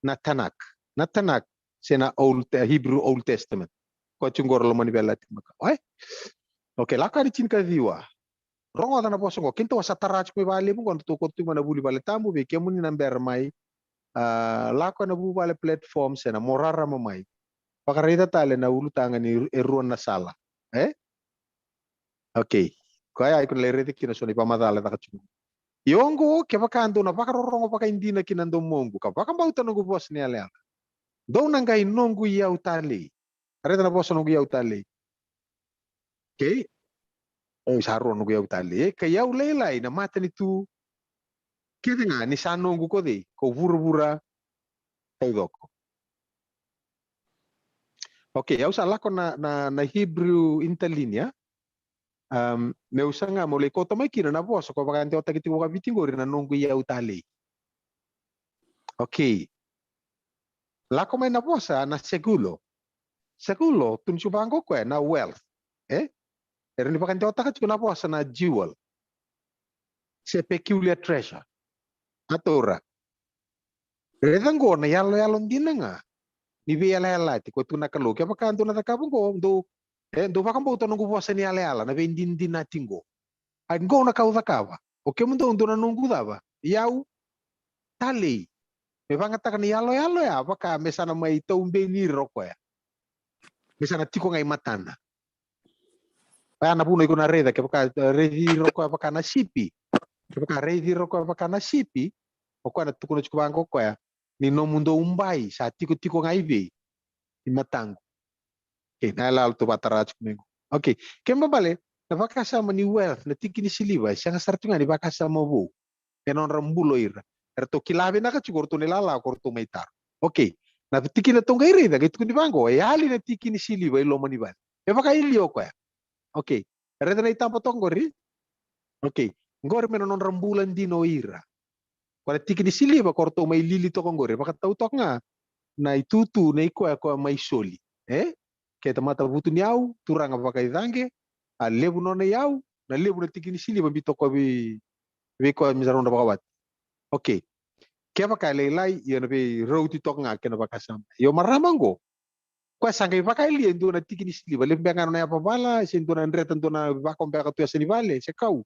na Tanakh. Na Tanakh, se na Old, Hebrew Old Testament. Ko tiko qo ra loma ni veiyalayalati makawa. Ai? Okay, Lako Yani tinikaciwa. Rogoca na vosa qo, keitou a sa tara tiko mai vakalevu qo, na tou koto tiko mai na vuli vale tabu, vei kemuni na bera mai, a, lako ena vuvale platform se na mo rarama mai. Vakaraica tale na ulutaga ni e rua na sala. E? Okay. Koya iko na lai raica kina so na ivakamacala e caka tiko. Ia oqo, kevaka dou na vakarorogo vakaidina ki na domoqu, ka vakabauta noqu vosa ni yalayala, dou na qai noqu iyau talei. Raica na vosa noqu iyau talei. Okay? O sa rua noqu iyau talei. E, ka iyau lailai na matanitu kece ga ni sa noqu ko cei? Ko vuravura taucoko. Okay, au sa lako na, na, na Hebrew Interlinear. Um, meu saga meu lai kauta mai kina na vosa ko vakadewataki tiko vakaviti qori na noqu iyau talei. Okay. Lako mai na vosa na sekulo. Sekulo, tukuni tiko vaqo koya na wealth. E? Era ni vakadewataka tiko na vosa na jewel. Se peculiar treasure. A taura. Raica qo na iyaloyalo dina ga ni veiyalayalati ko tu na Kalou. Kevaka dou na cakava qo, dou, e, dou vakabauta noqu vosa ni yalayala, na veidinadinati qo. A qo na ka au cakava. O kemudou dou na noqu cava? Iyau talei. Me vagataka na iyaloyalo ya, vaka me sa na mai taubeni ira o koya. Me sa na tiko ga i matana. Oya na vuna iko na raica, kevaka, e, raici ira o koya vaka na sipi. Kevaka raici ira o koya vaka na sipi, o koya na tukuna tiko vaqo o koya, ni nomudou bai sa tikotiko ga i vei? I mataqu. Okay, na yalayala tou vakatara tiko mai qo. Okay, kena ibalebale, na vakasama ni wealth, na tiki ni siliva, e sega sara tu ga ni vakasama vou. E nodra bula o ira. Eratou kila vinaka tiko o ratou na ilala ko ratou mai taro. Okay, na tikina tou qai raica, qai tukuni vaqo, e yali na tiki ni siliva i loma ni vale. E vakayalia o koya. Okay, raica na itaba toka qori. Okay, qori me na nodra bula dina o ira. Ko na tiki ni siliva ko ratou mai lili toka qori, vakatau toka ga na itutu nei koya ko mai soli. E? Ke tamata vutuniyau, turaga vakaicaqe, a levu nona iyau, na levu na tiki ni siliva biu toka vei, vei koya me sa nodra vakawati. Okay. Kevaka e lailai, ia na veirauti toka ga kei na vakasama. Io, marama qo, koya sa qai vakayalia e dua na tiki ni siliva, levu beka ga nona yavavala, se dua na dreta, dua na vako beka tu yasa ni vale, se kau.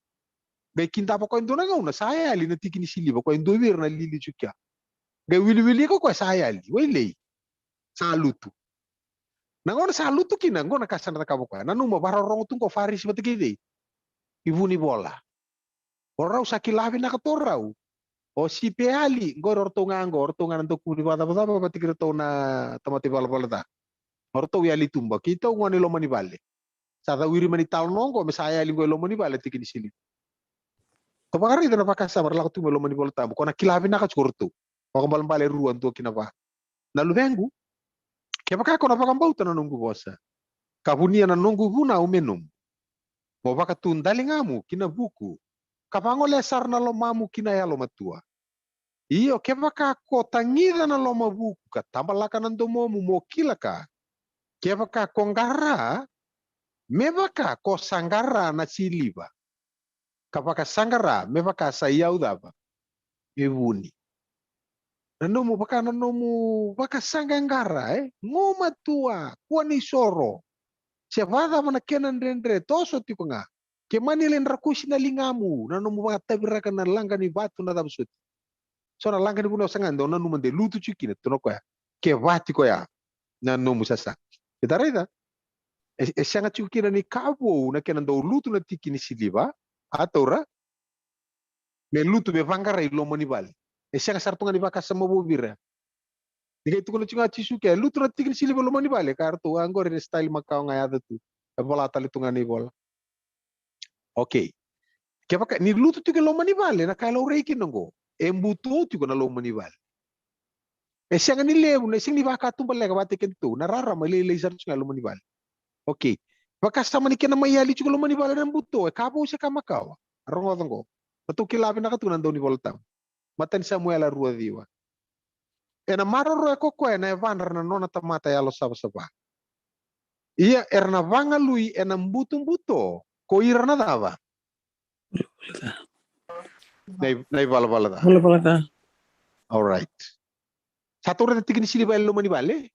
Qai kidava koya e dua na gauna sa yali na tiki ni siliva, koya e dua vei ira na lili tu kea. Qai wiliwilika o koya sa yali, wailei. Sa lutu. Na gauna sa lutu kina, qo na ka sa na cakava o koya. Nanuma, vakarorogo tu qo o Farisi vata kei cei? I vunivola. O rau sa kila vinaka tu o rau. O sipi e yali, qori o ratou ga qo, o ratou ga na daukaulotu ni vakacavacava vata kei iratou na tamata ivalavala ca. O ratou yali i tuba, keitou gone i loma ni vale. Sa cau iri mai na italanoa qo me sa yali qo i loma ni vale tiki ni siliva. Tou vakaraica na vakasama ra lako tu mai loma ni Vola Tabu, ko na kila vinaka tiko o ratou. Vakaibalebale rua, dua ki na va. Na luvequ, kevaka ko na vakabauta na noqu vosa, ka vunia na noqu vunau me nomu, mo vakatu daligamu ki na vuku, ka vagolea sara na lomamu ki na yalomatua. Io, kevaka ko tagica na lomavuku ka tabalaka na domomu mo kila ka, kevaka ko qara, me vaka ko sa qara na siliva, ka vakasaqara me vaka sa iyau cava? Me vuni. Na nomu vaka, na nomu vakasaqaqara, e? Gumatua, kua ni soro. Se vacava na kena dredre, toso tiko ga. Ke mani lai drakusi na ligamu, na nomu vakataviraka na laqa ni vatu, na cava soti. So na laqa ni vunau sa ga dau nanuma de lutu tiko kina, tukuna o koya, ke vati koya na nomu sasa. Eda raica, e, e sega tiko kina ni ka vou na kena dau lutu na tiki ni siliva, a taura, me lutu me vaqarai loma ni vale. E sega sara tu ga ni vakasama vou vei ira. Ni qai tukuna tiko ga o Jisu ke lutu na tiki ni siliva loma ni vale, ka ratou, a, qori na style makawa ga e yaco tu. E vola tale tu ga na ivola. Okei. Kevaka ni lutu tiko e loma ni vale, na ka e laurai kina oqo, e buto tiko na loma ni vale. E sega ni levu, e sega ni vakatubaleka vata kei kedatou, na rarama e lailai sara tiko ga e loma ni vale. Okei. Vakasama ni kena mai yali tiko e loma ni vale na buto, e ka vou se ka makawa? Rogoca oqo. Ratou kila vinaka tu na dau ni Vola Tabu. Matai ni Samuela rua ciwa. Ena maroroya ko koya na yavadra na nona tamata yalosavasava. Ia era na vagalui ena butobuto ko ira na cava? Na i-, na ivalavala ca. Valavala ca. All right. Sa taura na tiki ni siliva e loma ni vale.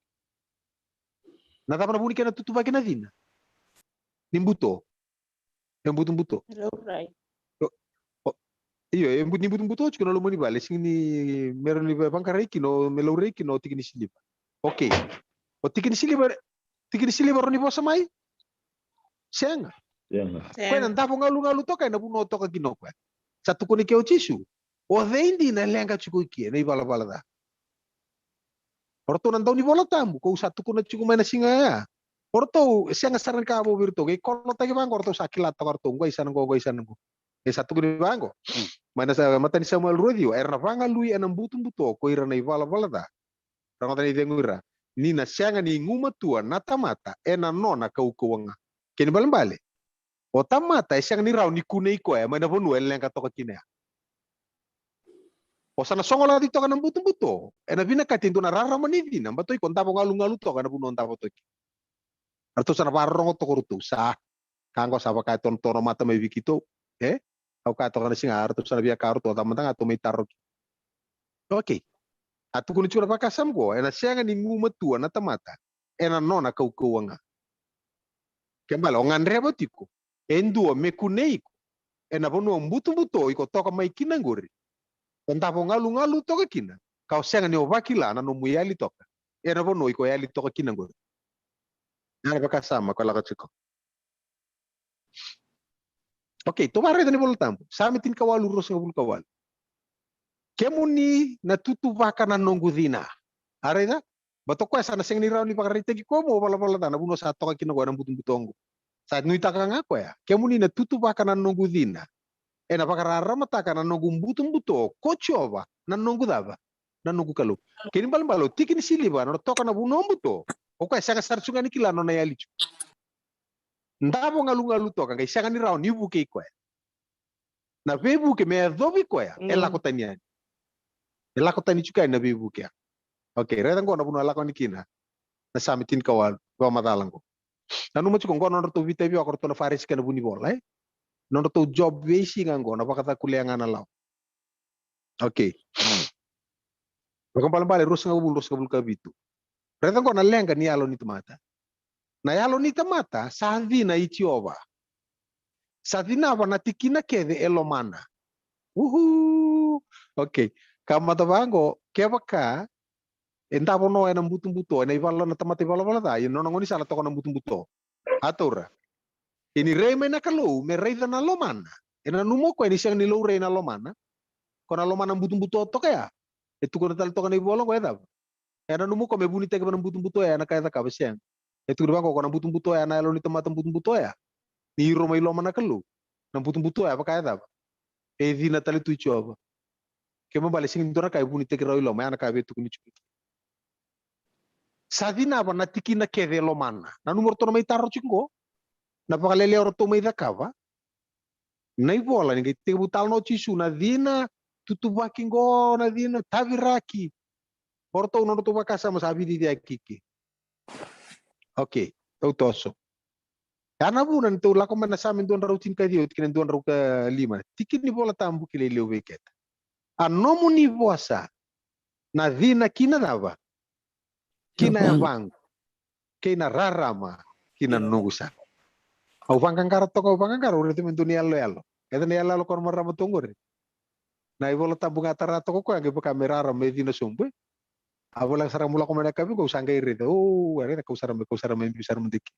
Na cava na vu ni kena tutuvaki na cina? Ni buto. E butobuto. Laurai. O, o, io, e bu-, ni butobuto tiko na loma ni vale, sega ni me rawa ni va-, vaqarai kina, o me laurai kina o tiki ni siliva. Okei. O tiki ni siliva, tiki ni siliva rawa ni vosa mai? Sega. Sega. Sega. Koya na davo galugalu toka ena vanua toka kina o koya. Sa tukuni ke o Jisu. O cei dina e leqa tiko i ke na ivalavala ca? O ratou na dau ni Vola Tabu, kau sa tukuna tiko mai na siga ya. O ratou, e sega sara ni ka vou vei ratou, qai kolotaki vaqo, o ratou sa kila toka o ratou, qo i sana qo, qo i sana qo. E sa tukuni vaqo. Mai na sa, matai ni Samuela rua ciwa, era na vagalui ena butobuto ko ira na ivalavala ca. Rogoca na icegu ira. Ni na sega ni gumatua na tamata ena nona kaukauwa ga. Kena ibalebale. O tamata e sega ni rawa ni kunei koya mai na vanua e leqa toka kina ya. O sa na sogolaci toka na butobuto, ena vinakati e dua na rarama ni cina, baleta o iko davo galugalu toka ena vanua o davo toka kina. Ratou sa na vakarorogo toka o ratou, sa, ka qo sa vaka e tonotono mata mai vei keitou, e? Au kaya toka na siga, ratou sa na via kaya o ratou, cava mada ga tou mai taro kina. Okei. A tukuni tiko na vakasama qo, ena sega ni gumatua na tamata ena nona kaukauwa ga. Kena ibalebale, o gadreva tiko e dua me kunei iko ena vanua butobuto iko toka mai kina qori. O davo galugalu toka kina, ka o sega ni o vakila na nomu yali toka ena vanua iko yali toka kina qori. Ya na vakasama ko lako tiko. Okei, tou vakaraica na iVola Tabu. Same tinikawalu, ruasagavulu ka walu. Kemuni na tutuvaka na noqu cina. A raica? Baleta o koya sa na sega ni rawa ni vakaraitaki koya mo valavala ca na vanua sa toka kina koya na butobuto qo. Sa nuitaka ga koya. Kemuni na tutuvaka na noqu cina. Ena vakararamataka na noqu butobuto ko Jiova, na noqu cava? Na noqu Kalou. Kena ibalebale o tiki ni siliva, na nona toka na vanua buto. O koya sega sara tu ga ni kila na nona yali tu. Davo galugalu toka, qai sega ni rawa ni vukei koya. Na veivuke me yacovi koya, e lako tani yani. E lako tani tiko yani na veivuke ya. Okei, raica qo na vanua e lako yani kina. Na Same tinikawalu, vakamacala qo. Nanuma tiko qo na nodratou veitavioka o ratou na Farisi kei na vunivola, e? Nodratou job veisiga qo, na vakacakulea ga na lawa. Okei. Vakabalebale ruasagavulu, ruasagavulu ka vitu. Raica qo na leqa ni yalo ni tamata. Na yalo ni tamata sa cina i Jiova. Sa cinava na tikina kece e lomana. Uhu. Okei. Ka mata vaqo, kevaka e davo no ena butobuto, ena ivala na tamata ivalavala ca, ia nona gaunisala toka na butobuto. A taura. Ia ni rai mai na Kalou me raica na lomana. E nanuma o koya ni sega ni laurai na lomana. Ko na lomana butobuto toka ya. E tukuna tale toka na ivola qo e cava? E nanuma o koya me vunitaki vei na butobuto ya na ka e cakava, sega. E tukuna vaqo, ko na butobuto ya, na yalo ni tamata butobuto ya. Ni iro mai loma na Kalou. Na butobuto ya vaka e cava? E cina tale tu i Jiova. Kena ibalebale sega ni dua na ka e vunitaki rawa i loma, ya na ka e via tukuni tiko. Sa cinava na tikina kece e lomana. Nanuma o ratou na mai taro tiko qo. Na vakalele o ratou mai cakava. Na ivola ni qai tekivu talanoa o Jisu, na cina, tutuvaki qo, na cina, taviraki. O ratou, nodratou vakasama sa vicici a kiki. Okay, tou toso. Ya na vuna ni tou lako mai na Same dua na drau tinikaciwa, tikina dua na drau ka lima. Tiki ni Vola Tabu kilai levu vei keda. A nomuni vosa, na cina ki na cava? Ki na yavaqu. Kei na rarama ki na noqu sala. Au vaqaqara toka, au vaqaqara, au raica me dua ni yaloyalo. Keda na yaloyalo ko na marama toka qori. Na iVola Tabu ga tara toka koya, qai vaka me rarama, me cina sobu, e. A voleka sara ga mo lako mai na yakavi qo, au sa qai raica, o, e raica, kau sara mai, kau sara mai, biu sara mai deki.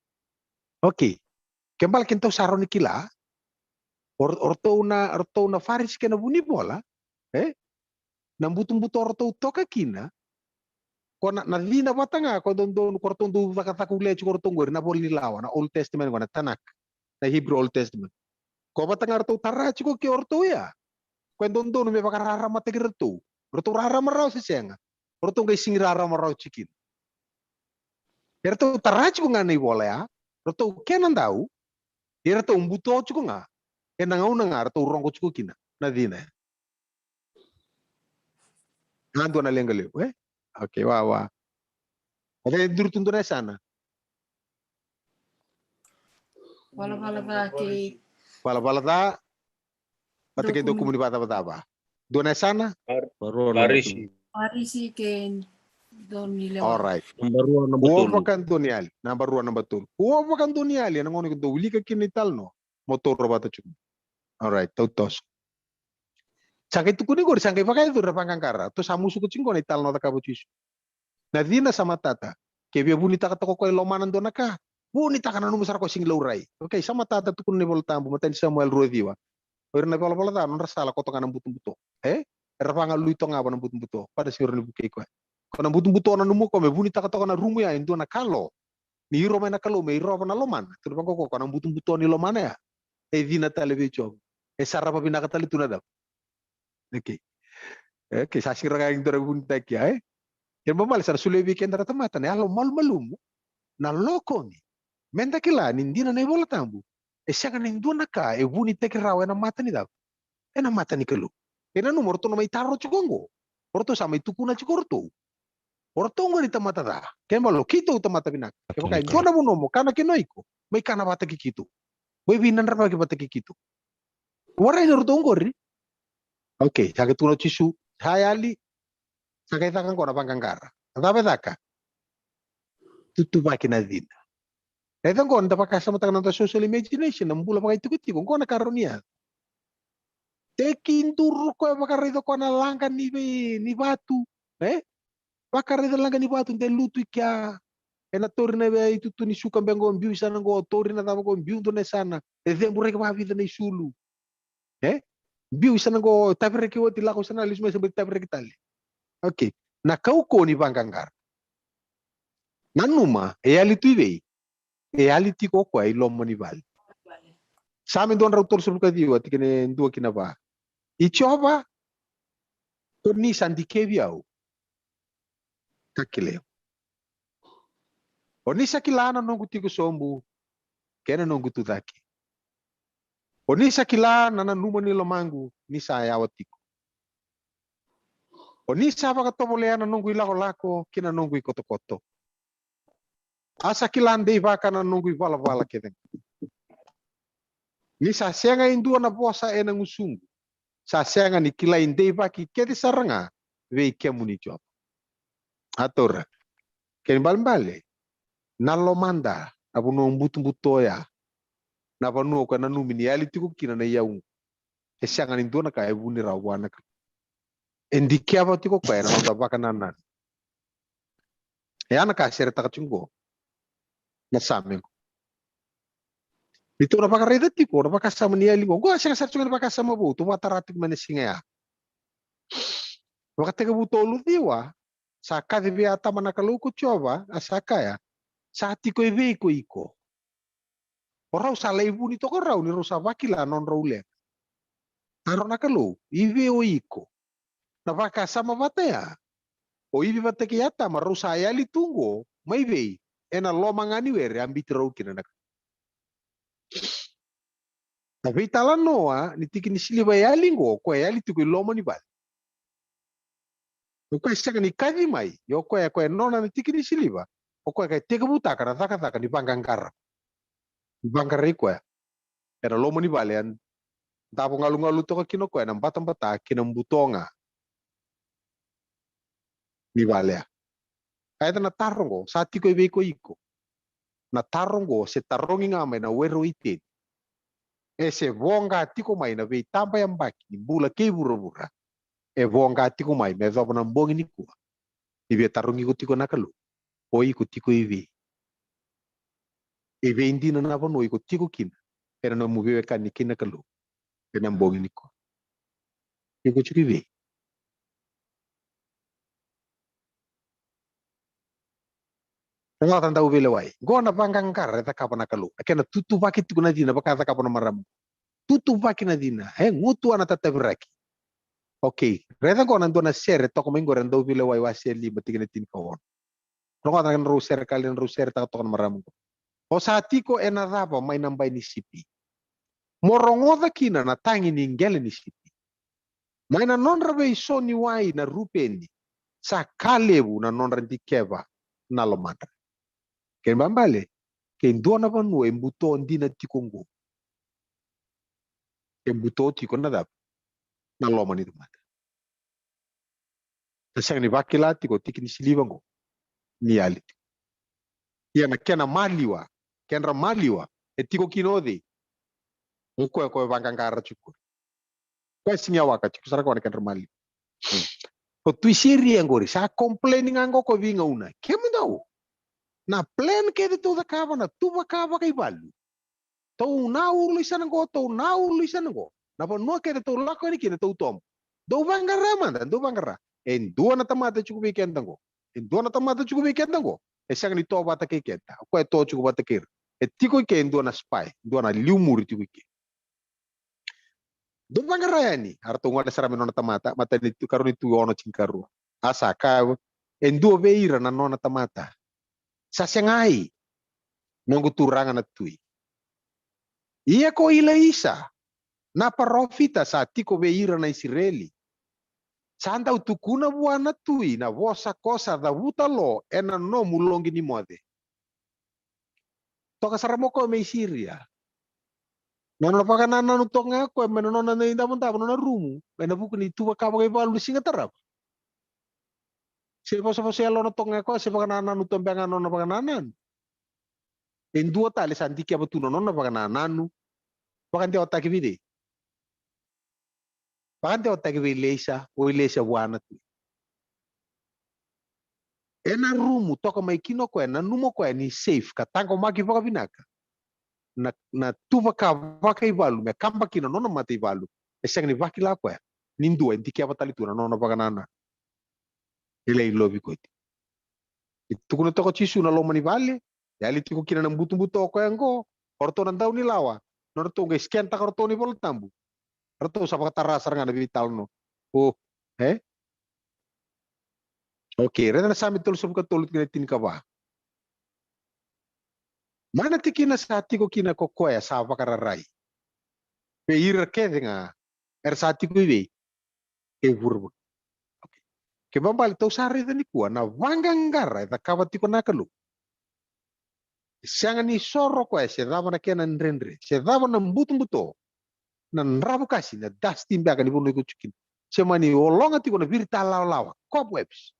Okay. Kena ibalebale kedatou sa rawa ni kila, o, o ratou na, o ratou na Farisi kei na vunivola, e? Na butobuto o ratou toka kina, ko na, na cina vata ga, ko dodonu, ko ratou dau cakacaka ulia tiko o ratou qori, na ivola ni lawa, na Old Testament qo, na Tanakh, na Hebrew Old Testament. Ko vata ga ratou tara tiko ke o ratou ya. Ko e dodonu me vakararamataki ratou. Ratou rarama rawa se sega. O ratou qai sega ni rarama rawa tiko kina. E ratou tara tiko ga na ivola ya, ratou kena dau, e ratou buto tiko ga ena gauna ga ratou rogo tiko kina na cina ya. Ga dua na leqa levu, e? Okay, wa, wa. Ake duri tu dua na yasana. Valavala ca kei. Valavala ca. Vata kei dau kumuni vakacavacava. Dua na yasana? Farisi. Farisi kei Donilewa. All right. Namba rua, namba tolu. Kua vakadoniyali. Namba rua, namba tolu. Kua vakadoniyali ena gauna ko dou wilika kina italanoa. Mo taura vata tiko. All right, tou toso. Sa qai tukuni qori, sa qai vakayacori na vaqaqara. Tou sa musuka tiko qo na italanoa cakava o Jisu. Na cina sa matata. Ke via vunitaka toka o koya e lomana dua na ka, vunitaka, nanuma sara o koya sega ni laurai. Okay, sa matata, tukuna na iVola Tabu, matai ni Samuel rua ciwa. O ira na ivalavala ca, nodra sala koto ga na butobuto. E? Era vagalui toka ga vua na butobuto. Vata sega ni rawa ni vukei koya. Ko na butobuto, nanuma o koya me vunitaka toka na rumu ya e dua na kalo. Ni iro mai na Kalou me irova na lomana. Tukuna vaqo o koya, ko na butobuto ni lomana ya, e cina tale vei Jiova. E sarava vinaka tale tu na cava? Okay. Okay, sa sega ni rawa ni dua e vunitaki ya, e? Kena ibalebale sa na solia vei keda na tamata na yalo malumalumu, na lokomi, meda kila ni dina na iVola Tabu. E sega ni dua na ka e vunitaki rawa ena mata ni cava? Ena mata ni Kalou. Kena, nanuma o ratou na mai taro tiko qo. O ratou sa mai tukuna tiko o ratou. O ratou qori tamata ca. Kena ibalebale o keitou tamata vinaka. Kevaka e dua na vanua mo kana kina o iko, mai kana vata kei keitou. Mo iveinadramaki vata kei keitou. Warai na ratou qori. Okay, sa qai tukuna o Jisu, sa yali, sa qai caka qo na vaqaqara. Na cava e caka? Tutuvaki na cina. E caka qo, da vakasamataka na noda social imagination, na bula vakaitikotiko, qo na ka rawa ni yaco. Tekiduru o koya, vakaraica o koya na laqa ni vei, ni vatu, e? Vakaraica na laqa ni vatu, de lutu i kea. Ena tauri na vei itutu ni suka beka qo, biu i sana qo, tauri na cava qo, biu dua na yasana. E ceburaki vakavica na isulu. E? Biu i sana qo, taviraki oti, lako i sana, lesu mai, sa bau taviraki tale. Okay. Na kaukauwa ni vaqaqara. Nanuma, e yali tu i vei? E yali tiko o koya i loma ni vale. Same dua na drau tolusagavulu ka ciwa, tikina e dua ki na va. I Jiova, ko ni sa dikevi au, ka kilai au. O ni sa kila na noqu tiko sobu kei na noqu tucake. O ni sa kila na nanuma ni lomaqu ni sa yawa tiko. O ni sa vakatovolea na noqu ilakolako kei na noqu ikotokoto. A sa kila deivaka na noqu ivalavala kece ga. Ni sa sega e dua na vosa ena gusuqu, sa sega ni kilai deivaki kece sara ga vei kemuni Jiova. A taura. Kena ibalebale, na lomada, na vanua butobuto oya, na vanua ko nanumi ni yali tiko kina na iyauqu. E sega ni dua na ka e vuni rawa vua na Kalou. E dikeva tiko o koya ena noda vakanananu. E ya na ka e seretaka tiko qo na Same qo. Ni tou na vakaraica tiko na vakasama ni yali qo. Qo a sega sara tiko na vakasama vou, tou vakatara tiko mai na siga ya. Vakatekivu tolu ciwa, sa kaci vei Atama na Kalou ko Jiova, a sa kaya, sa tiko e vei ko iko? O rau sa lai vuni toka rau ni rau sa vakila na nodrau leqa. Taro na Kalou, i vei o iko? Na vakasama vata ya, o Ivi vata kei Atama rau sa yali tu qo, mai vei? Ena loma ga ni were a biuti rau kina na Kalou. Na veitalanoa ni tiki ni siliva e yali qo, o koya e yali tiko i loma ni vale. O koya e sega ni kaci mai, ia o koya, o koya e nona na tiki ni siliva, o koya ka tekivutaka na cakacaka ni vaqaqara. Ni vaqarai koya ena loma ni vale, a davo galugalu toka kina o koya ena batabata kei na buto ga ni vale ya. A yaco na taro qo, sa tiko e vei ko iko? Na taro qo se tarogi ga mai na were o Iteni. E se voqa tiko mai na veitabayabaki ni bula kei vuravura. E voqa tiko mai me yacova na bogi nikua. Ni via tarogi iko tiko na Kalou, o iko tiko i vei? E vei dina na vanua iko tiko kina ena nomu veiwekani kei na Kalou ena bogi nikua? Iko tiko i vei? Rogoca, dau veilewai. Qo na vaqaqara e cakava na Kalou. Na kena tutuvaki tiko na cina, vaka e cakava na marama. Tutuvaki na cina. E gutu a na tataviraki. Okei. Raica qo na dua na sere toka mai qori, na Dauveilewai wase lima tikina tinikaono. Rogoca na drau sere, ka lai na drau sere taka toka na marama qo. O sa tiko ena cava mai na bai ni sipi? Mo rogoca kina na tagi ni qele ni sipi. Mai na nodra veisoniwai na Rupeni, sa ka levu na nodra dikeva na lomadra. Kena ibalebale, ke dua na vanua e buto dina tiko qo, e buto tiko na cava? Na loma ni tamata. Sa sega ni vakila tiko tiki ni siliva qo ni yali tiko. Ia na kena maliwa, kedra maliwa, e tiko kina o cei? O koya ko e vaqaqara tiko. Koya sega ni waka tiko sara koya na kedra maliwa. O tui Siria qori sa complain ga qo ko veigauna. Kemudou, na plan kece tou cakava, na tuvaka vakaivalu, tou na ulu i sana qo, tou na ulu i sana qo. Na vanua kece tou lako yani kina tou tobo. Dou vaqara mada, dou vaqara. E dua na tamata tiko vei keda qo. E dua na tamata tiko vei keda qo. E sega ni to vata kei keda. O koya e to tiko vata kei ira. E tiko i ke e dua na spy, dua na liumuri tiko i ke. Dou vaqara yani. A ratou gole sara mai na nona tamata, matai ni tu, karua ni Tui ono tinikarua. A sa kaya e dua vei ira na nona tamata, sa segai, noqu turaga na tui. Ia ko Ilaisa na parofita sa tiko vei ira na Isireli, sa dau tukuna vua na tui na vosa ko sa cavuta lo ena nomu loqi ni moce. Toka sara mai o koya mai Siria. Na nona vakanananu toka ga o koya mai na nona idavodavo, nona rumu, mai na vuku ni tuvaka vakaivalu ni siga tarava. Se vosavosa yalona toka ga o koya, se vakanananu toka beka ga na nona vakanananu. E dua tale sa dikeva tu na nona vakanananu. Vakadewataki vei cei? Vakadewataki vei Ilaisa, o Ilaisa vua na tui. Ena rumu toka mai kina o koya, nanuma o koya ni safe ka taqomaki vakavinaka na, na tuvaka vakaivalu me kaba kina na nona mataivalu. E sega ni vakila o koya ni dua e dikeva tale tu na nona vakanananu. E lai lovi koya tiko. E tukuna toka o Jisu na loma ni vale, yali tiko kina na butobuto o koya qo, o ratou na daunilawa, nodratou qai scan-taka o ratou na iVola Tabu. Ratou sa vakatara sara ga na veitalanoa. O, e? Okei, raica na Same tolusagavulu ka tolu tikina tinikava. Mai na tikina sa tiko kina ko koya sa vakararai vei ira kece ga era sa tiko i vei? E vuravura. Okei. Kena ibalebale tou sa raica nikua na vaqaqara e cakava tiko na Kalou. E sega ni soro o koya se cava na kena dredre, se cava na butobuto, na dravukasi, na dust beka ni vanua iko tiko kina, se mani ologa tiko na viritalawalawa, cobwebs,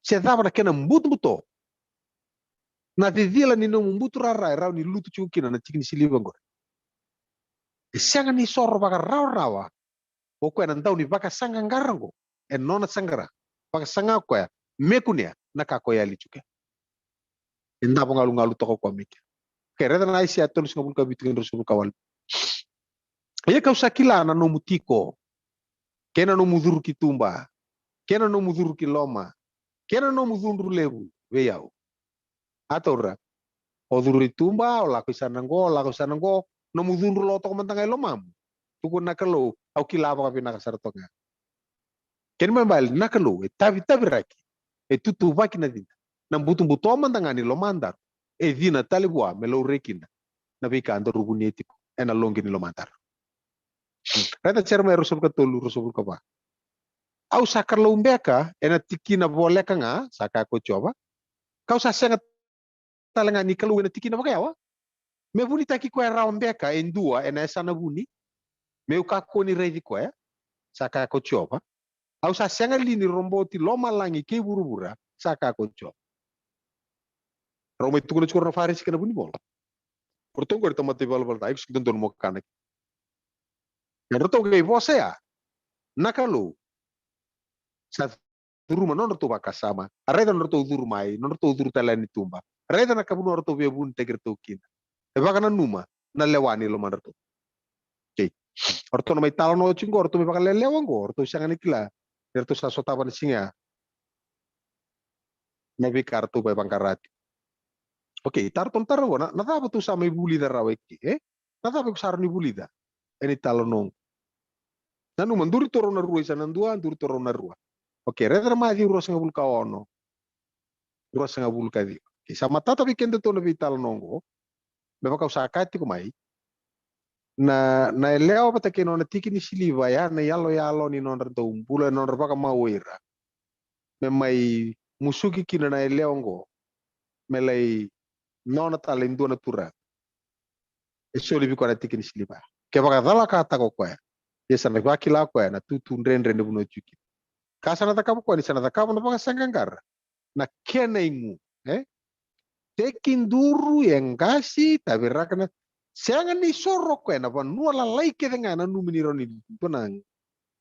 se cava na kena butobuto, na cicila ni nomu buturara e rawa ni lutu tiko kina na tiki ni siliva qori. E sega ni soro vakarawarawa o koya na dau ni vakasaqaqara qo, e nona saqara, vakasaqa o koya me kunea na ka ko yali tiko kina. E davo galugalu toka o koya me kea. Okei, raica na Aisea tolusagavulu ka vitu kei na ruasagavulu ka walu. Ia ka'u sa kila na nomu tiko, kei na nomu curu ki tuba, kei na nomu curu ki loma, kei na nomu cudru levu vei au. A taura, o curu i tuba, o lako i sana qo, o lako i sana qo, nomu cudru lo toka mada ga i lomamu. Tukuna na Kalou, au kila vakavinaka sara toka ga. Kena ibalebale na Kalou e tavitaviraki, e tutuvaki na cina. Na butobuto mada ga ni lomadaru e cina tale vua me laurai kina na veika daru vunia tiko ena loqi ni lomadaru. Raica Jeremaia ruasagavulu ka tolu, ruasagavulu ka va. Au sa Kalou beka ena tikina voleka ga, sa kaya ko Jiova. Kau sa sega tale ga ni Kalou ena tikina vakayawa, me vunitaki koya rawa beka e dua ena yasana vuni, meu kakua ni raici koya, sa kaya ko Jiova. Au sa sega li ni roboti lomalagi kei vuravura, sa kaya ko Jiova. Rau mai tukuna tiko na Farisi kei na vunivola. O ratou qori tamata ivalavala ca, iko sa dodonu mo kana. E ratou qai vosa ya na Kalou, sa curuma nodratou vakasama, a raica nodratou curu mai, nodratou curu tale yani tuba, raica na ka vanua ratou via vunitaki ratou kina. E vakananuma na lewa ni lomadratou. Okay. O ratou na mai talanoa oti qo, o ratou mai vakalelewa qo, o ratou sega ni kila ni ratou sa sotava na siga ya na veika ratou vaivaqara tiko. Okay, taro tonu taro qo, na, na cava tou sa mai vulica rawa eke, e? Na cava iko sa rawa ni vulica ena italanoa qo? Nanuma, duri torou na rua, isa na dua, duri torou na rua. Okay, raica na Maciu ruasagavulu ka ono, ruasagavulu ka ciwa. Okay, sa matata vei kedatou na veitalanoa qo. Me vaka au sa kaya tiko mai, na, na yalewa vata kei nona tiki ni siliva ya na iyaloyalo ni nodra daubula, e nodra vakamau o ira me mai musuki kina na yalewa qo me lai nona tale e dua na turaga. E soli vei koya na tiki ni siliva. Kevaka e calakataka o koya, ia sa na vakila o koya na tutu dredre ni vanua e tu kina. Ka sa na cakava o koya, ni sa na cakava na vakasaqaqara, na kena igu, e? Tekiduru, e qasi, taviraka na, sega ni soro o koya, na vanua lalai kece ga e nanumi ni rawa ni dua na,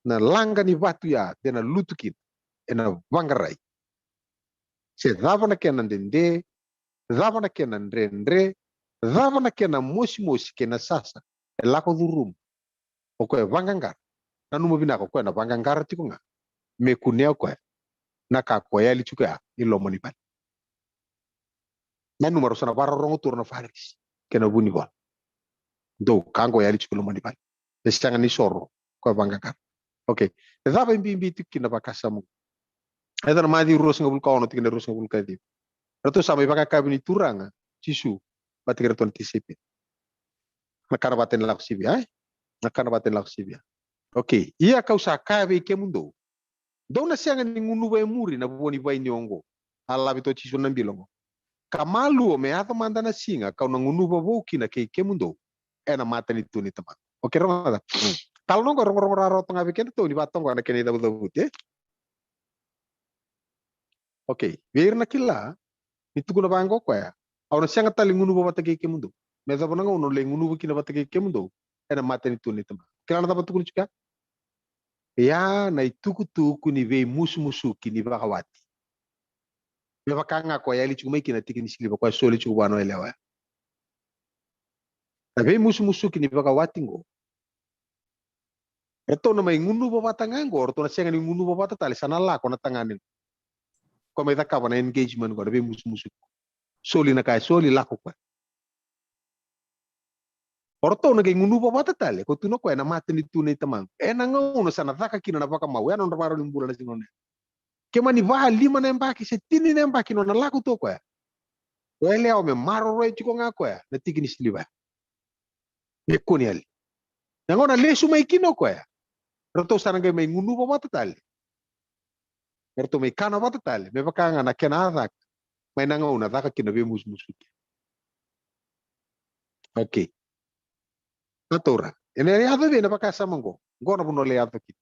na laqa ni vatu ya de na lutu kina, ena vaqarai. Se cava na kena dede, cava na kena dredre, cava na kena mosimosi kei na sasa, e lako curuma. O koya e vaqaqara. Nanuma vinaka, o koya na vaqaqara tiko ga me kunea o koya na ka ko yali tiko ya i loma ni vale. Nanuma, rau sa na vakarorogo tu o ira na Farisi kei na vunivola. Dou, ka qo yali tiko i loma ni vale. E sega ni soro, o koya vaqaqara. Okay. E cava e bibi tiko kina na vakasama qo? Raica na Maciu ruasagavulu ka ono, tikina ruasagavulu ka ciwa. Ratou sa mai vakayakavi ni Turaga Jisu vata kei iratou na tisaipeli. Na kana vata ni lako sivia, e? Na kana vata ni lako sivia. Okay. Ia kau sa kaya vei kemudou, dou na sega ni gunuva e muri na vua ni vaini oqo. A lave tu o Jisu na bilo qo. Ka malua me yaco mada na siga kau na gunuva vou kina kei kemudou ena matanitu ni Tamaqu. Okay, rogoca. Talanoa qo e rogorogo rawarawa toka ga vei kedatou ni vakatoka na kena icavucavuti, e? Okay, vei ira na kila, ni tukuna vaqo o koya, au na sega tale ni gunuva vata kei kemudou. Me yacova na gauna au lai gunuva kina vata kei kemudou ena matanitu ni Tamaqu. Kila na cava tukuna tiko ya? Ia na itukutuku ni veimusumusuki ni vakawati. Me vaka ga ko yali tiko mai kina na tiki ni siliva ko a soli tiko vua na yalewa ya. Na veimusumusuki ni vakawati qo, ratou na mai gunuva vata ga qo, ratou na sega ni gunuva vata tale, sa na lako na tagane qo. Ko mai cakava na engagement qo, na veimusumusuki. Soli na ka e soli, lako koya. O ratou na qai gunuva vata tale, ko tukuna o koya, ena matanitu nei Tamaqu. Ena gauna sa na caka kina na vakamau, ya na nodra vakarau ni bula na siga nona. Ke mani va, lima na yabaki se tini na yabaki nona lako tu o koya, o yalewa me maroroya tiko ga o koya na tiki ni siliva. Me kua ni yali. Na gauna lesu mai kina o koya, ratou sa na qai mai gunuva vata tale. Me ratou mai kana vata tale, me vaka ga na kena a caka mai na gauna caka kina na veimusumusuki. Okay. Na taura. Ena yaco vei na vakasama qo? Qo na vanua lai yaco kina.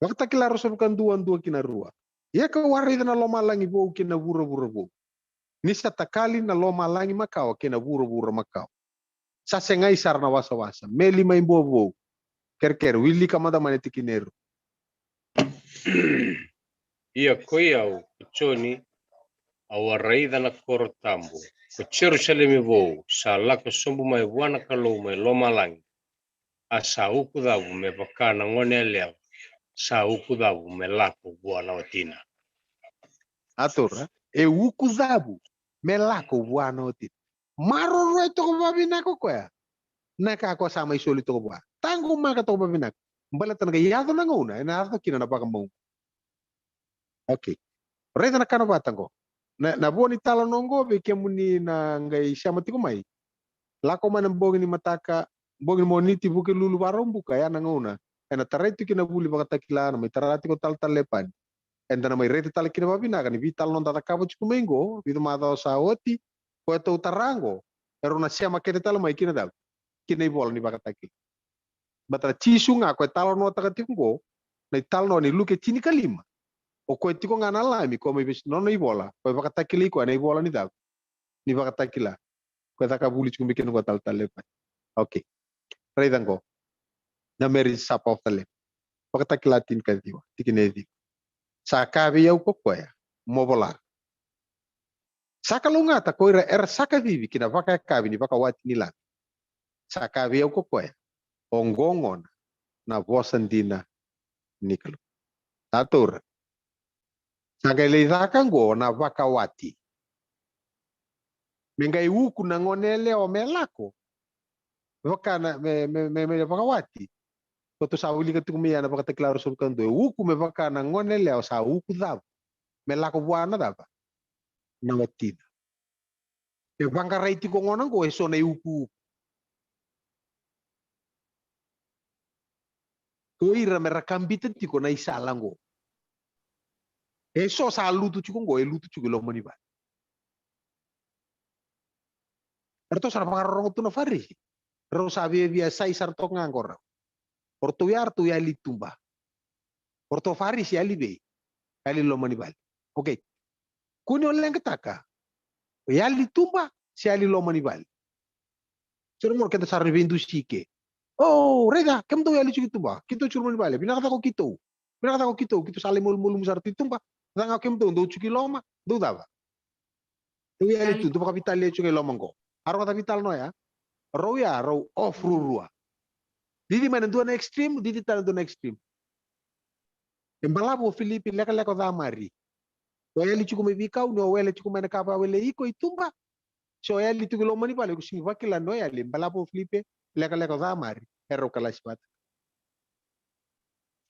Vakatakila ruasagavulu ka dua, dua ki na rua. Ia kau a raica na lomalagi vou kei na vuravura vou. Ni sa takali na lomalagi makawa kei na vuravura makawa. Sa segai sara na wasawasa. Meli mai Bua Vou. Kerekere, wilika mada mai na tikina e rua. Ia koi au, ko Joni, au a raica na koro tabu, ko Jerusalemi vou, sa lako sobu mai vua na Kalou mai lomalagi. A sa ukucavu me vaka na gone yalewa sa ukucavu me lako vua na watina. A taura, e ukucavu me lako vua na watina. Maroroya toka vakavinaka o koya na ka ko sa mai soli toka vua. Taqomaka toka vakavinaka. Baleta na qai yaco na gauna ena yaco kina na vakamau. Okay. Raica na kana vata qo. Na, na vo ni talanoa qo vei kemuni na qai sema tiko mai. Lako mai na bogi ni mataka, bogi ni Moniti, Vukelulu, Vakaraubuka, ya na gauna ena tarai tu kina vuli vakatakila, na mai tara tiko talatala Lepani. Eda na mai raica tale kina vakavinaka ni veitalanoa da cakava tiko mai qo, vica macawa sa oti, ko e tou tara qo, e rau na sema kece tale mai kina cava? Kina ivola ni vakatakila. Baleta na Jisu ga ko e talanoataka tiko qo, na italanoa ni Luke tinikalima. O koya tiko ga na Lami, ko mai vesi nona ivola, ko e vakatakilai koya na ivola ni cava? Ni vakatakila. Ko e caka vuli tiko mai kina qo talatala Lepani. Okay. Raica qo. Na Marriage Supper of the Lamb. Vakatakila tinikaciwa, tikina e ciwa. Sa kaya vei au ko koya, mo vola. Sa kalougata ko ira era sa kacivi ki na vakayakavi ni vakawati ni Lami. Sa kaya vei au ko koya, oqo gona na vosa dina ni Kalou. Sa taura. Sa qai lai caka qo na vakawati. Me qai uku na gone yalewa me lako. Vaka na, me, me, me, me vakawati. Ko tou sa wilika tiko mai ya na Vakatakila ruasagavulu ka dua. E uku me vaka na gone yalewa sa uku cava? Me lako vua na cava? Na watina. E vaqarai tiko gona qo eso na iukuuku. Ko ira me ra kabita tiko na isala qo. Eso sa lutu tiko qo, e lutu tiko i loma ni vale. Eratou sa na vakarorogo tu na Farisi. Rau sa viavia sai sara toka ga qo rau. O ratou ya, ratou yali tuba. O ratou Farisi yali vei? Yali loma ni vale. Okay. Kua ni o leqataka. O yali tuba se yali loma ni vale. Sere mora keda sara ni veidusi ke. O, raica, kemudou yali tiko i tuba. Keitou tiko i loma ni vale. Vinaka caka o keitou. Vinaka caka o keitou. Keitou sa lai malumalumu sara tu i tuba. Caka o kemudou, dou tiko i loma. Dou cava? Dou yali tu, dou vakaveitalia tiko ga i loma qo. A rogoca veitalanoa ya. Rau ya, rau off ruarua. Cici mai na dua na extreme, cici tale na dua na extreme. E balavu o Filipi, lekaleka o Camari. O yali tiko mai veikau, ni o wele tiko mai na ka vawele iko i tuba. Se o yali tiko i loma ni vale, iko sigi vakila ni o yali, e balavu o Filipi, lekaleka o Camari. E rau kalasi vata.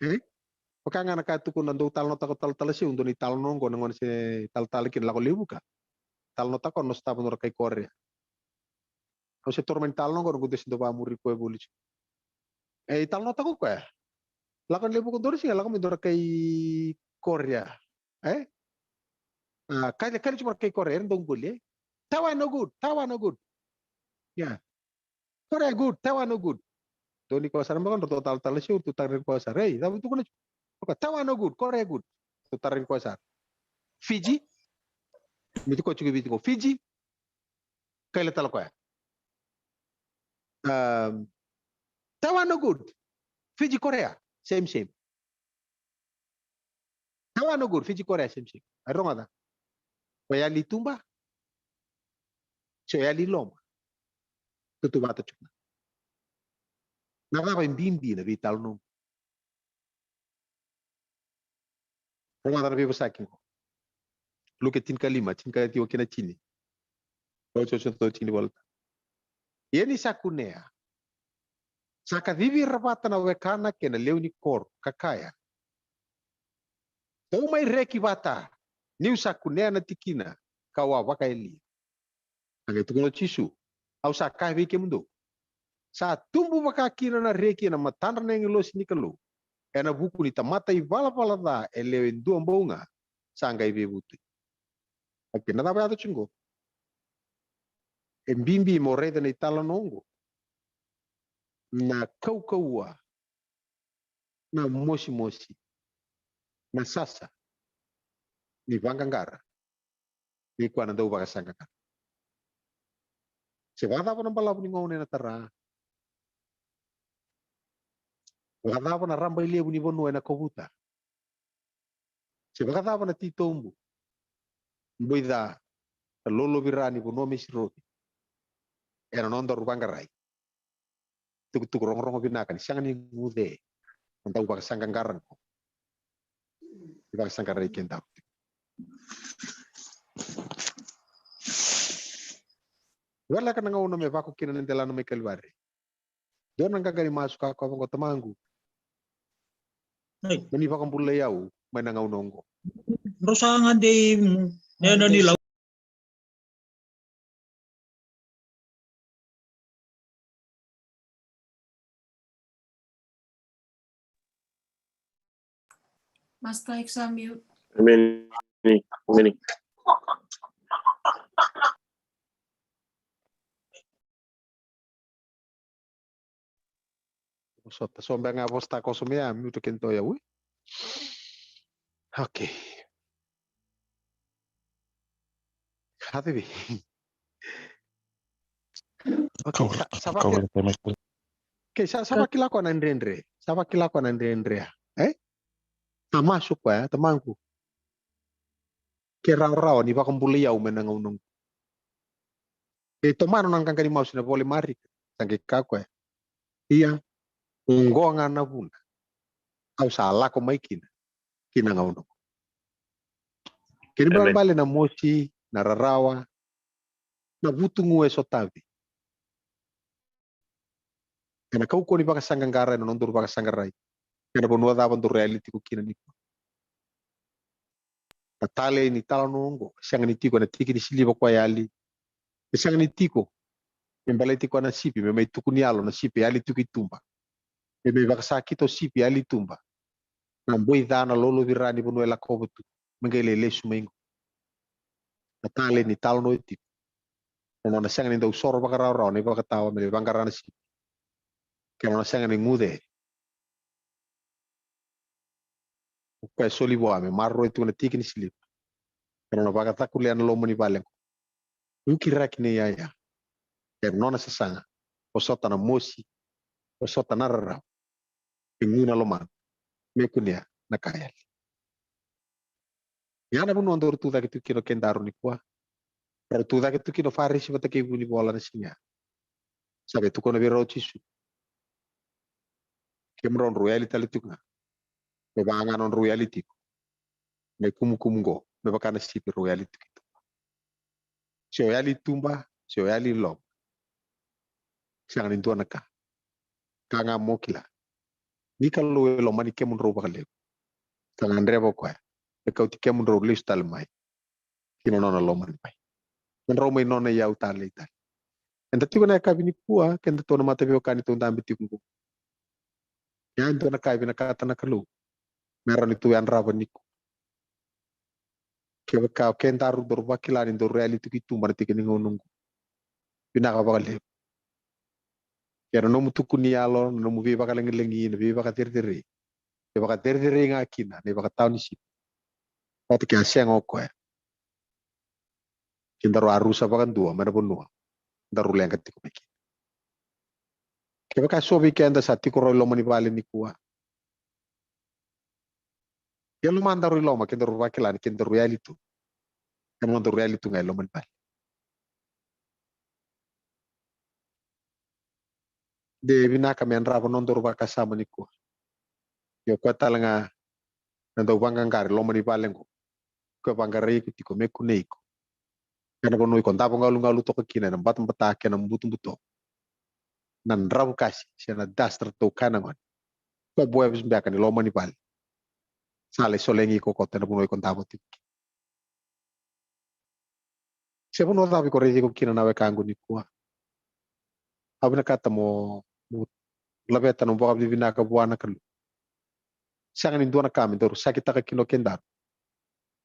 E? Vaka ga na ka e tukuna dou talanoataka o talatala Seu, dou ni talanoa qo na gone se talatala kina Lako Levuka. Talanoataka o na sotava na nodra kai Korea. Au se toro mai ni talanoa qo, noqu desi dou vakamuri koya voli. E, talanoataka o koya. Lako Levuka dou na siga, lako mai dou na kai Korea. E? A, kaila, kaila tiko na kai Korea, era dau qoli, e? Taiwan no good, Taiwan no good. Ia. Korea good, Taiwan no good. Dou ni koya sara me koya, dou talatala Seu, dou tarai koya sara. Ei, cava tukuna tiko? Koya, Taiwan no good, Korea good. Dou tarai koya sara. Fiji. Miti koya tiko i Viti qo. Fiji. Kaila tale koya. Um, Taiwan no good. Fiji, Korea, same, same. Taiwan no good, Fiji, Korea, same, same. Ai rogoca. O yali tuba. Se o yali loma. Tutu vata tiko. Na cava e bibi na veitalanoa? Rogoca na veivosaki qo. Luke tinikalima, tinikaciwa kei na tini. Otioti, otioti, tini volta. Ia ni sa kunea, sa kacivi ira vata na wekana kei na lewe ni koro, ka kaya, dou mai reki vata, niu sa kunea na tikina, kau a vakayalia. A qai tukuna o Jisu, au sa kaya vei kemudou, sa tubu vakakina na reki ena matadra na agilosi ni Kalou, ena vuku ni tamata ivalavala ca e lewe dua bau ga sa qai veivutuni. Okay, na cava e yaco tiko qo? E bibi mo raica na italanoa qo. Na kaukauwa, na mosimosi, na sasa ni vaqaqara ni koya na dauvakasaqaqara. Se vakacava na balavu ni gauna ena tara? Vakacava na raba i levu ni vanua ena kovuta? Se vakacava na titobu, boi ca, na lolovira ni vanua me sirovi ena nodaru vaqarai? Tukutuku rogorogo vinaka ni sega ni guce na dauvakasaqaqara qo. Ni vakasaqarai kedaru. Voleka na gauna me vako kina na delana mai Kalivari. Dua na qaqa ni masu ka kova qo, Tamaqu, Ai. Mo ni vakabulai au mai na gauna oqo. Dro sa ga dei, mm, ne na ni lau. Master, iko sa mute. Mini, mini. Vosota, so beka ga vosota koso me a mute kina o yau, e? Okay. Ka civi. Okay, sa, sa vakila, okay, sa, sa vakila koya na dredre. Sa vakila koya na dredre, e? Sa masu koya, tamaqu. Ke rawarawa ni vakabulai au mai na gauna oqo. Ke tomana na qaqa ni masu ena vola i Marika, sa qai kaya o koya, ia, oqo ga na vuna au sa lako mai kina ki na gauna oqo. Kena ibalebale na mosi, na rarawa, na vutugu e sotavi. Ena kaukauwa ni vakasaqaqara, ena nodaru vakasaqarai, ena vanua cava daru yali tiko kina nikua. Na talei ni talanoa oqo e sega ni tiko ena tiki ni siliva ko yali. E sega ni tiko me baleti koya na sipi, me mai tuku ni yalo na sipi e yali tiko i tuba. Me mai vakasakita o sipi e yali i tuba. Na boi ca, na lolovira ni vanua e lakova tu, me qai lai lesu mai qo. Na talei ni talanoa e tiko na nona sega ni dau soro vakarawarawa na ivakatawa me lai vaqara na sipi, kei na nona sega ni guce o koya e soli vua me maroroi tu na tiki ni siliva, kei na nona vakacakulea na loma ni vale oqo. Uki raki nei yaya, kei na nona sasaga, vosota na mosi, vosota na rarawa, e gu na lomana me kunea na ka yali. Ia na vanua daru tu cake tu kina o kedaru nikua, daru tu cake tu kina o Farisi vata kei vunivola na siga ya. Sa via tukuna vei rau o Jisu, kemudrau drau yali tale tiko ga me vaka ga nodrau yali tiko na ikumukumu oqo, me vaka na sipi rau yali tiko i tuba. Se o yali i tuba, se o yali i loma, sega ni dua na ka. Ka ga mo kila, ni Kalou e lomani kemudrau vakalevu, sa gadreva o koya me kauti kemudrau lesu tale mai ki na nona lomani mai. Kedrau mai nona iyau talei tale. Eda tiko na yakavi nikua, kedatou na mataveiwekani tou dabe tiko qo. Ia e dua na ka e vinakata na Kalou me rawa ni tou yadrava nikua. Kevaka o kedaru daru vakila ni daru yali tiko i tuba na tiki ni gauna oqo, vinaka vakalevu. Ia na nomu tuku ni yalo, na nomu veivakalegilegi, na veivakacerecerei, e vakacerecerei ga kina na ivakatawa ni sipi. Vata kei a sega o koya, kedaru a rusa vakadua mai na vanua daru leqa tiko mai kina. Kevaka e so vei keda sa tiko rawa i loma ni vale nikua, ia lomadaru i loma, kedaru vakila ni kedaru yali tu. Ia nodaru yali tu ga i loma ni vale. De vinaka me yadrava nodaru vakasama nikua. Ia o koya tale ga na dau vaqaqara i loma ni vale oqo, koya vaqarai iko tiko me kunei iko. Ena vanua iko davo galugalu toka kina, ena batabata kei na butobuto, na dravu kasi se na dust ratou kaya na gone. Koya bua e visi beka ni loma ni vale sa lai solegi iko koto ena vanua iko davo tiko kina. Se vanua cava iko raici iko kina na wekaqu nikua, au vinakata mo, mo laveta na vakavinavinaka vua na Kalou. Sega ni dua na ka me daru sakitaka kina o kedaru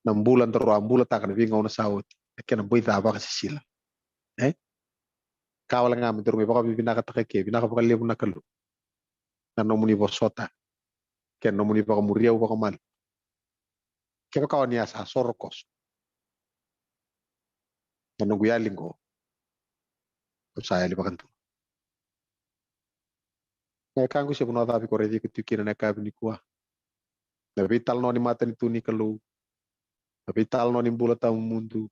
na bula daru a bulataka na veigauna sa oti, na kena boi ca vakasisila. E ka wale ga me daru mai vakavivinakataka eke, vinaka vakalevu na Kalou na nomuni vosota kei na nomuni vakamuri au vakamaliwa. Kevaka o ni a sa soro koso, na noqu yali qo, au sa yali vakadua. Na wekaqu, se vanua cava iko raici iko tiko kina na yakavi nikua, na veitalanoa ni matanitu ni Kalou, na veitalanoa ni bula tawamudu,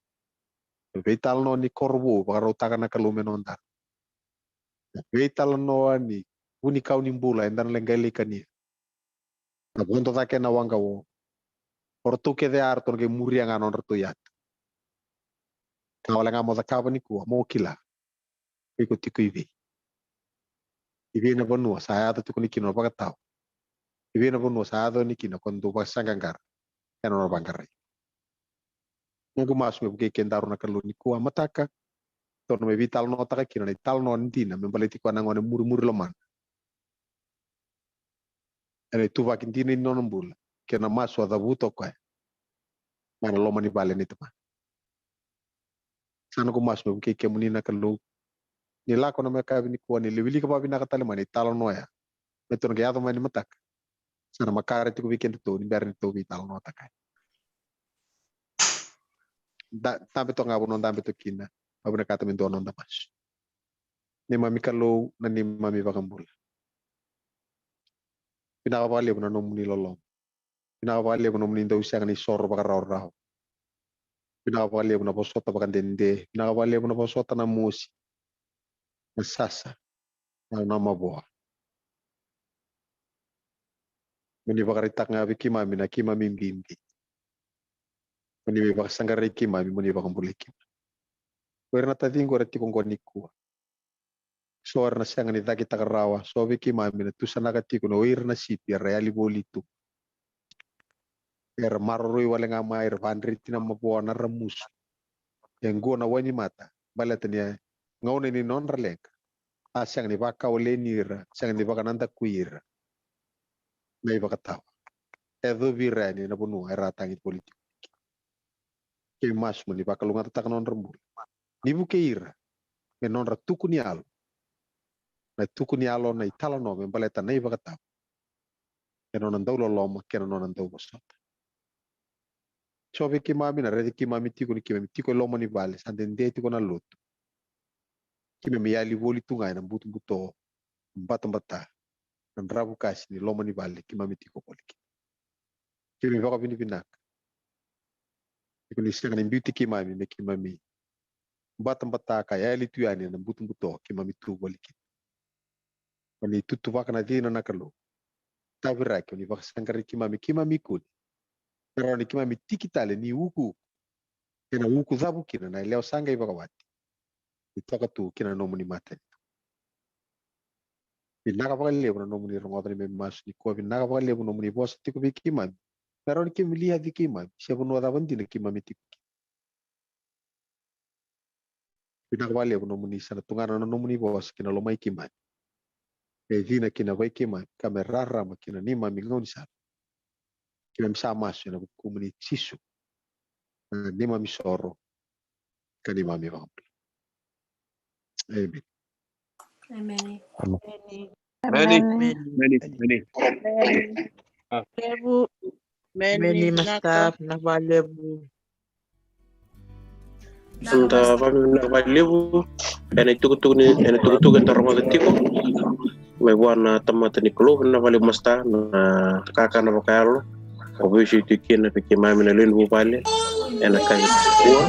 na veitalanoa ni koro vou vakarautaka na Kalou me noda, na veitalanoa ni vunikau ni bula eda na qai lai kania, na vodo cake ena waqa o, o ratou kece ya ratou na qai muria ga na nodratou iyatu. Ka wale ga mo cakava nikua, mo kila iko tiko i vei. I vei na vanua sa yaco tiko ni kina na vakatawa E vei na vanua sa yaco yani kina ko na dau vakasaqaqara ena nona vaqarai? Noqu masu me vukei kedaru na Kalou nikua mataka, tou na mai veitalanoataka kina na italanoa dina me baleti koya na gone murimuri lomana ena ituvaki dina ni nona bula, kei na masu a cavuta o koya mai na loma ni vale ni tamana. Sa noqu masu me vukei kemuni na Kalou, ni lako na me kavi nikua, ni lai wilika vakavinaka tale mai na italanoa ya me tou na qai yaco mai ni mataka. Sa na makare tiko vei kedatou ni bera ni tou veitalanoataka. Da, dabe toka ga vanua dabe toka kina, au vinakata me dua noda masu. Neimami Kalou, na neimami Vakabula, vinaka vakalevu na nomuni loloma. Vinaka vakalevu nomuni dau sega ni soro vakaraurau. Vinaka vakalevu na vosota vakadede. Vinaka vakalevu na vosota na mosi, na sasa, na, na mavoa. Mo ni vakaraitaka ga vei keimami na keimami bibi. Mo ni mai vakasaqarai keimami, mo ni vakabulai keimami. O ira na taciqu era tiko qo nikua, so era na sega ni cakitaka rawa, so vei keimami na tusanaka tiko na o ira na sipi era yali voli tu. Era maroroi wale ga mai, era vadreti na mavoa, na ramusu, e qua na wainimata, baleta ni a gauna ni nodra leqa, a sega ni vakawaleni ira, sega ni vakanadakui ira na ivakatawa. E yacovi ira yani ena vanua era a tagi voli tiko. Keimami masu mo ni vakalougatataka na nodra bula, ni vukei ira me nodra tuku ni yalo, na tuku ni yalo na italanoa me baleta na ivakatawa, kei na nona dau loloma, kei na nona dau vosota. So vei keimami na raici keimami tiko ni keimami tiko e loma ni vale, sa dede tiko na lotu. Keimami yali voli tu ga ena butobuto, batabata, na dravu kasi ni loma ni vale keimami tiko voli kina. Keimami vakavinavinaka ni ko ni sega ni biuti keimami me keimami batabata ka yali tu yani ena butobuto keimami tu voli kina. Ko ni tutuvaka na cina na Kalou. Taviraki, ko ni vakasaqarai keimami, keimami kune. Me rawa ni keimami tiki tale ni ukuuku, ena uku cavu kina na yalewa sa qai vakawati, ni toka tu kina na nomuni matanitu. Vinaka vakalevu na nomuni rogoca na neimami masu nikua, vinaka vakalevu na nomuni vosa tiko vei keimami. Me rawa ni keimami liaci keimami se vanua cava dina keimami tiko kina. Vinaka vakalevu nomuni sa na tugana na nomuni vosa ki na loma i keimami, me cina ki na vai keimami, ka me rarama ki na neimami gaunisala. Keimami sa masu ena vukumuni Jisu, na neimami soro ka neimami vakabula. Emeni. Emeni. Emeni. Emeni. Emeni. Levu. Emeni, Master. Vinaka vakalevu. Eda vakavinavinaka vakalevu ena itukutuku ni, ena itukutuku eda rogoca tiko mai vua na tamata ni Kalou. Vinaka vakalevu, Master, na kakana vakayalo o veisei tu kina vei keimami na lewe ni vuvale ena ka nikua.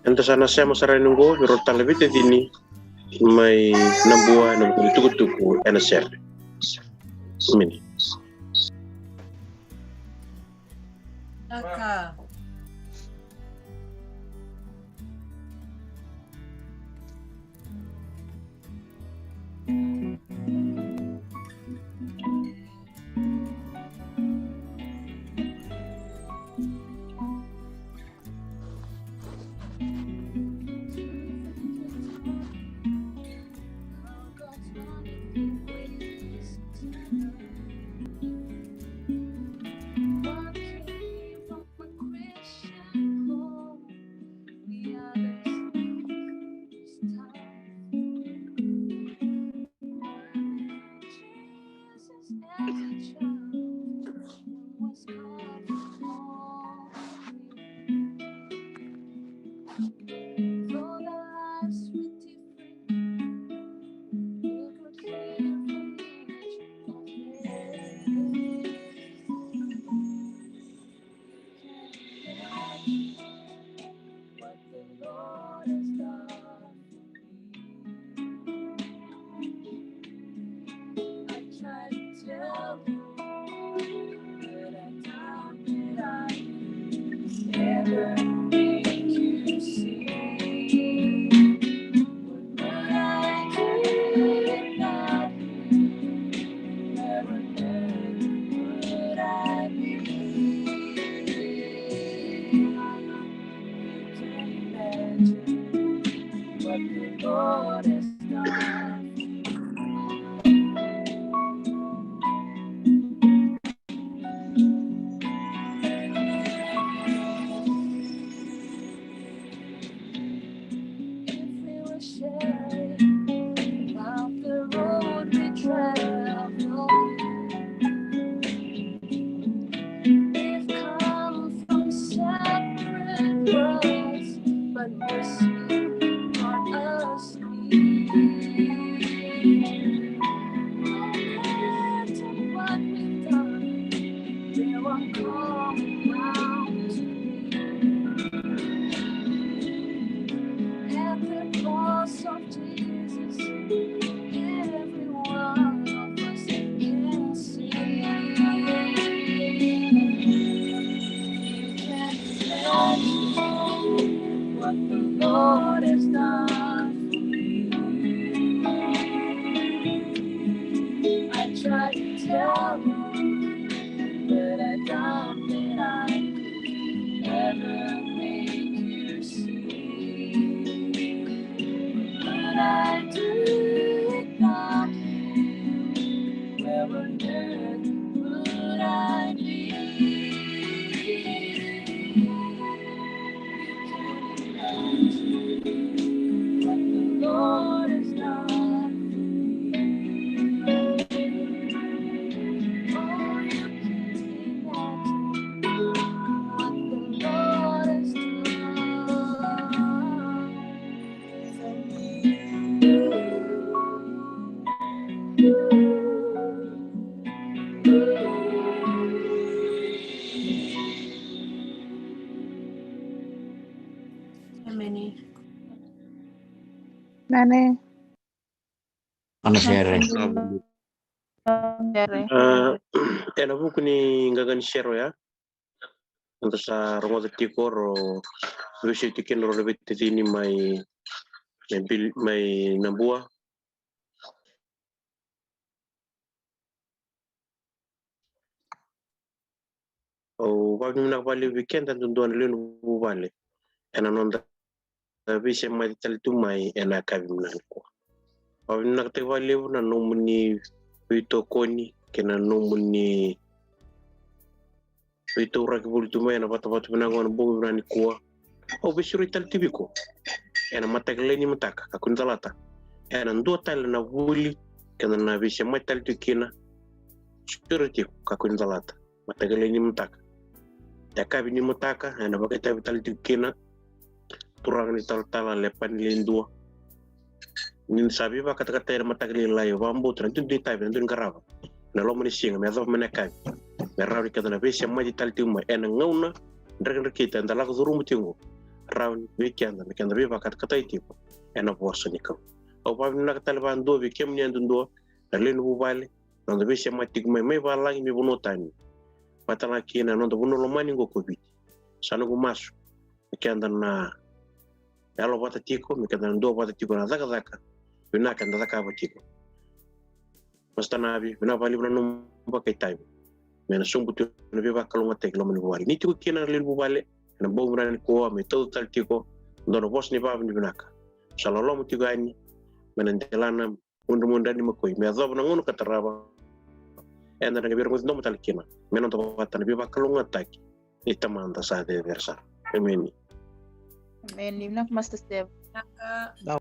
Eda sa na sema sara yani oqo vei rau tale na veitacini mai Nabua ena vuku ni tukutuku ena sere. Emeni. Vinaka. What the Lord has done. If we were sharing about the road we traveled, we've come from separate worlds, but mercy brought us near. No matter what we've done, they were coming round to me. At the cross of Jesus, every one of us can sing. You can't imagine what the Lord has done for me. I tried to tell you, but I doubt that I could ever make you see. But I do it not you. Where on earth would I be? You can't imagine what the Lord has done for me. Oh, you can't imagine what the Lord has done. Emeni. Emeni. Ana sere. Sere. Ah, ena vuku ni qaqa ni sere oya, eda sa rogoca tiko, rau veisau tiko kina rau na veitacini mai, mai Bil-, mai Nabua. Au vakavinavinaka vakalevu vei keda duadua na lewe ni vuvale ena noda veisemati tale tu mai ena yakavi vinaka nikua. Vakavinavinakataki vakalevu na nomuni veitokoni kei na nomuni veitauraki voli tu mai ena vatavata vinaka oqo ena bogi vinaka nikua. Au veisureti tale tiko vei iko ena mataka lailai ni mataka, kakua ni calata, ena dua tale na vuli keda na veisemati tale tiko kina. Sureti tiko, kakua ni calata, mataka lailai ni mataka. Yakavi ni mataka ena vakaitavi tale tiko kina. Turaga ni talatala, Lepani le dua, ni sa veivakatakatai ena mataka lailai, au vakabauta na dua ni itavi, na dua ni qarava ena loma ni siga me yacova mai na yakavi, me rawa ni keda na veisemati tale tiko mai ena gauna drakidrakita eda lako curuma tiko oqo. Rawa ni vei keda me keda veivakatakatai tiko ena vosa ni Kalou. Au vakavinavinaka tale vakadua vei kemuni yadudua na lewe ni vuvale, na noda veisemati tiko mai, mai valagi, mai vanua tani, vata ga kina na noda vanua lomani oqo ko Viti. Sa noqu masu me keda na yalo vata tiko, me keda na dua vata tiko na cakacaka vinaka eda cakava tiko. Master Navi, vinaka vakalevu na nomu vakaitavi me na sobu tu na veivakalougatataki loma ni vuvale. Ni tiko kina na lewe ni vuvale ena bogi vinaka nikua, me tauca tale tiko dua na vosa ni vavinavinaka. Sa loloma tiko yani mai na delana, mudrumudra ni makoi, me yacova na gauna ka tarava eda na qai veirogoci domo tale kina me noda vata na veivakalougatataki ni Tamada sa cecere sara. Emeni. Emeni. Vinaka Master Steve. Vinaka.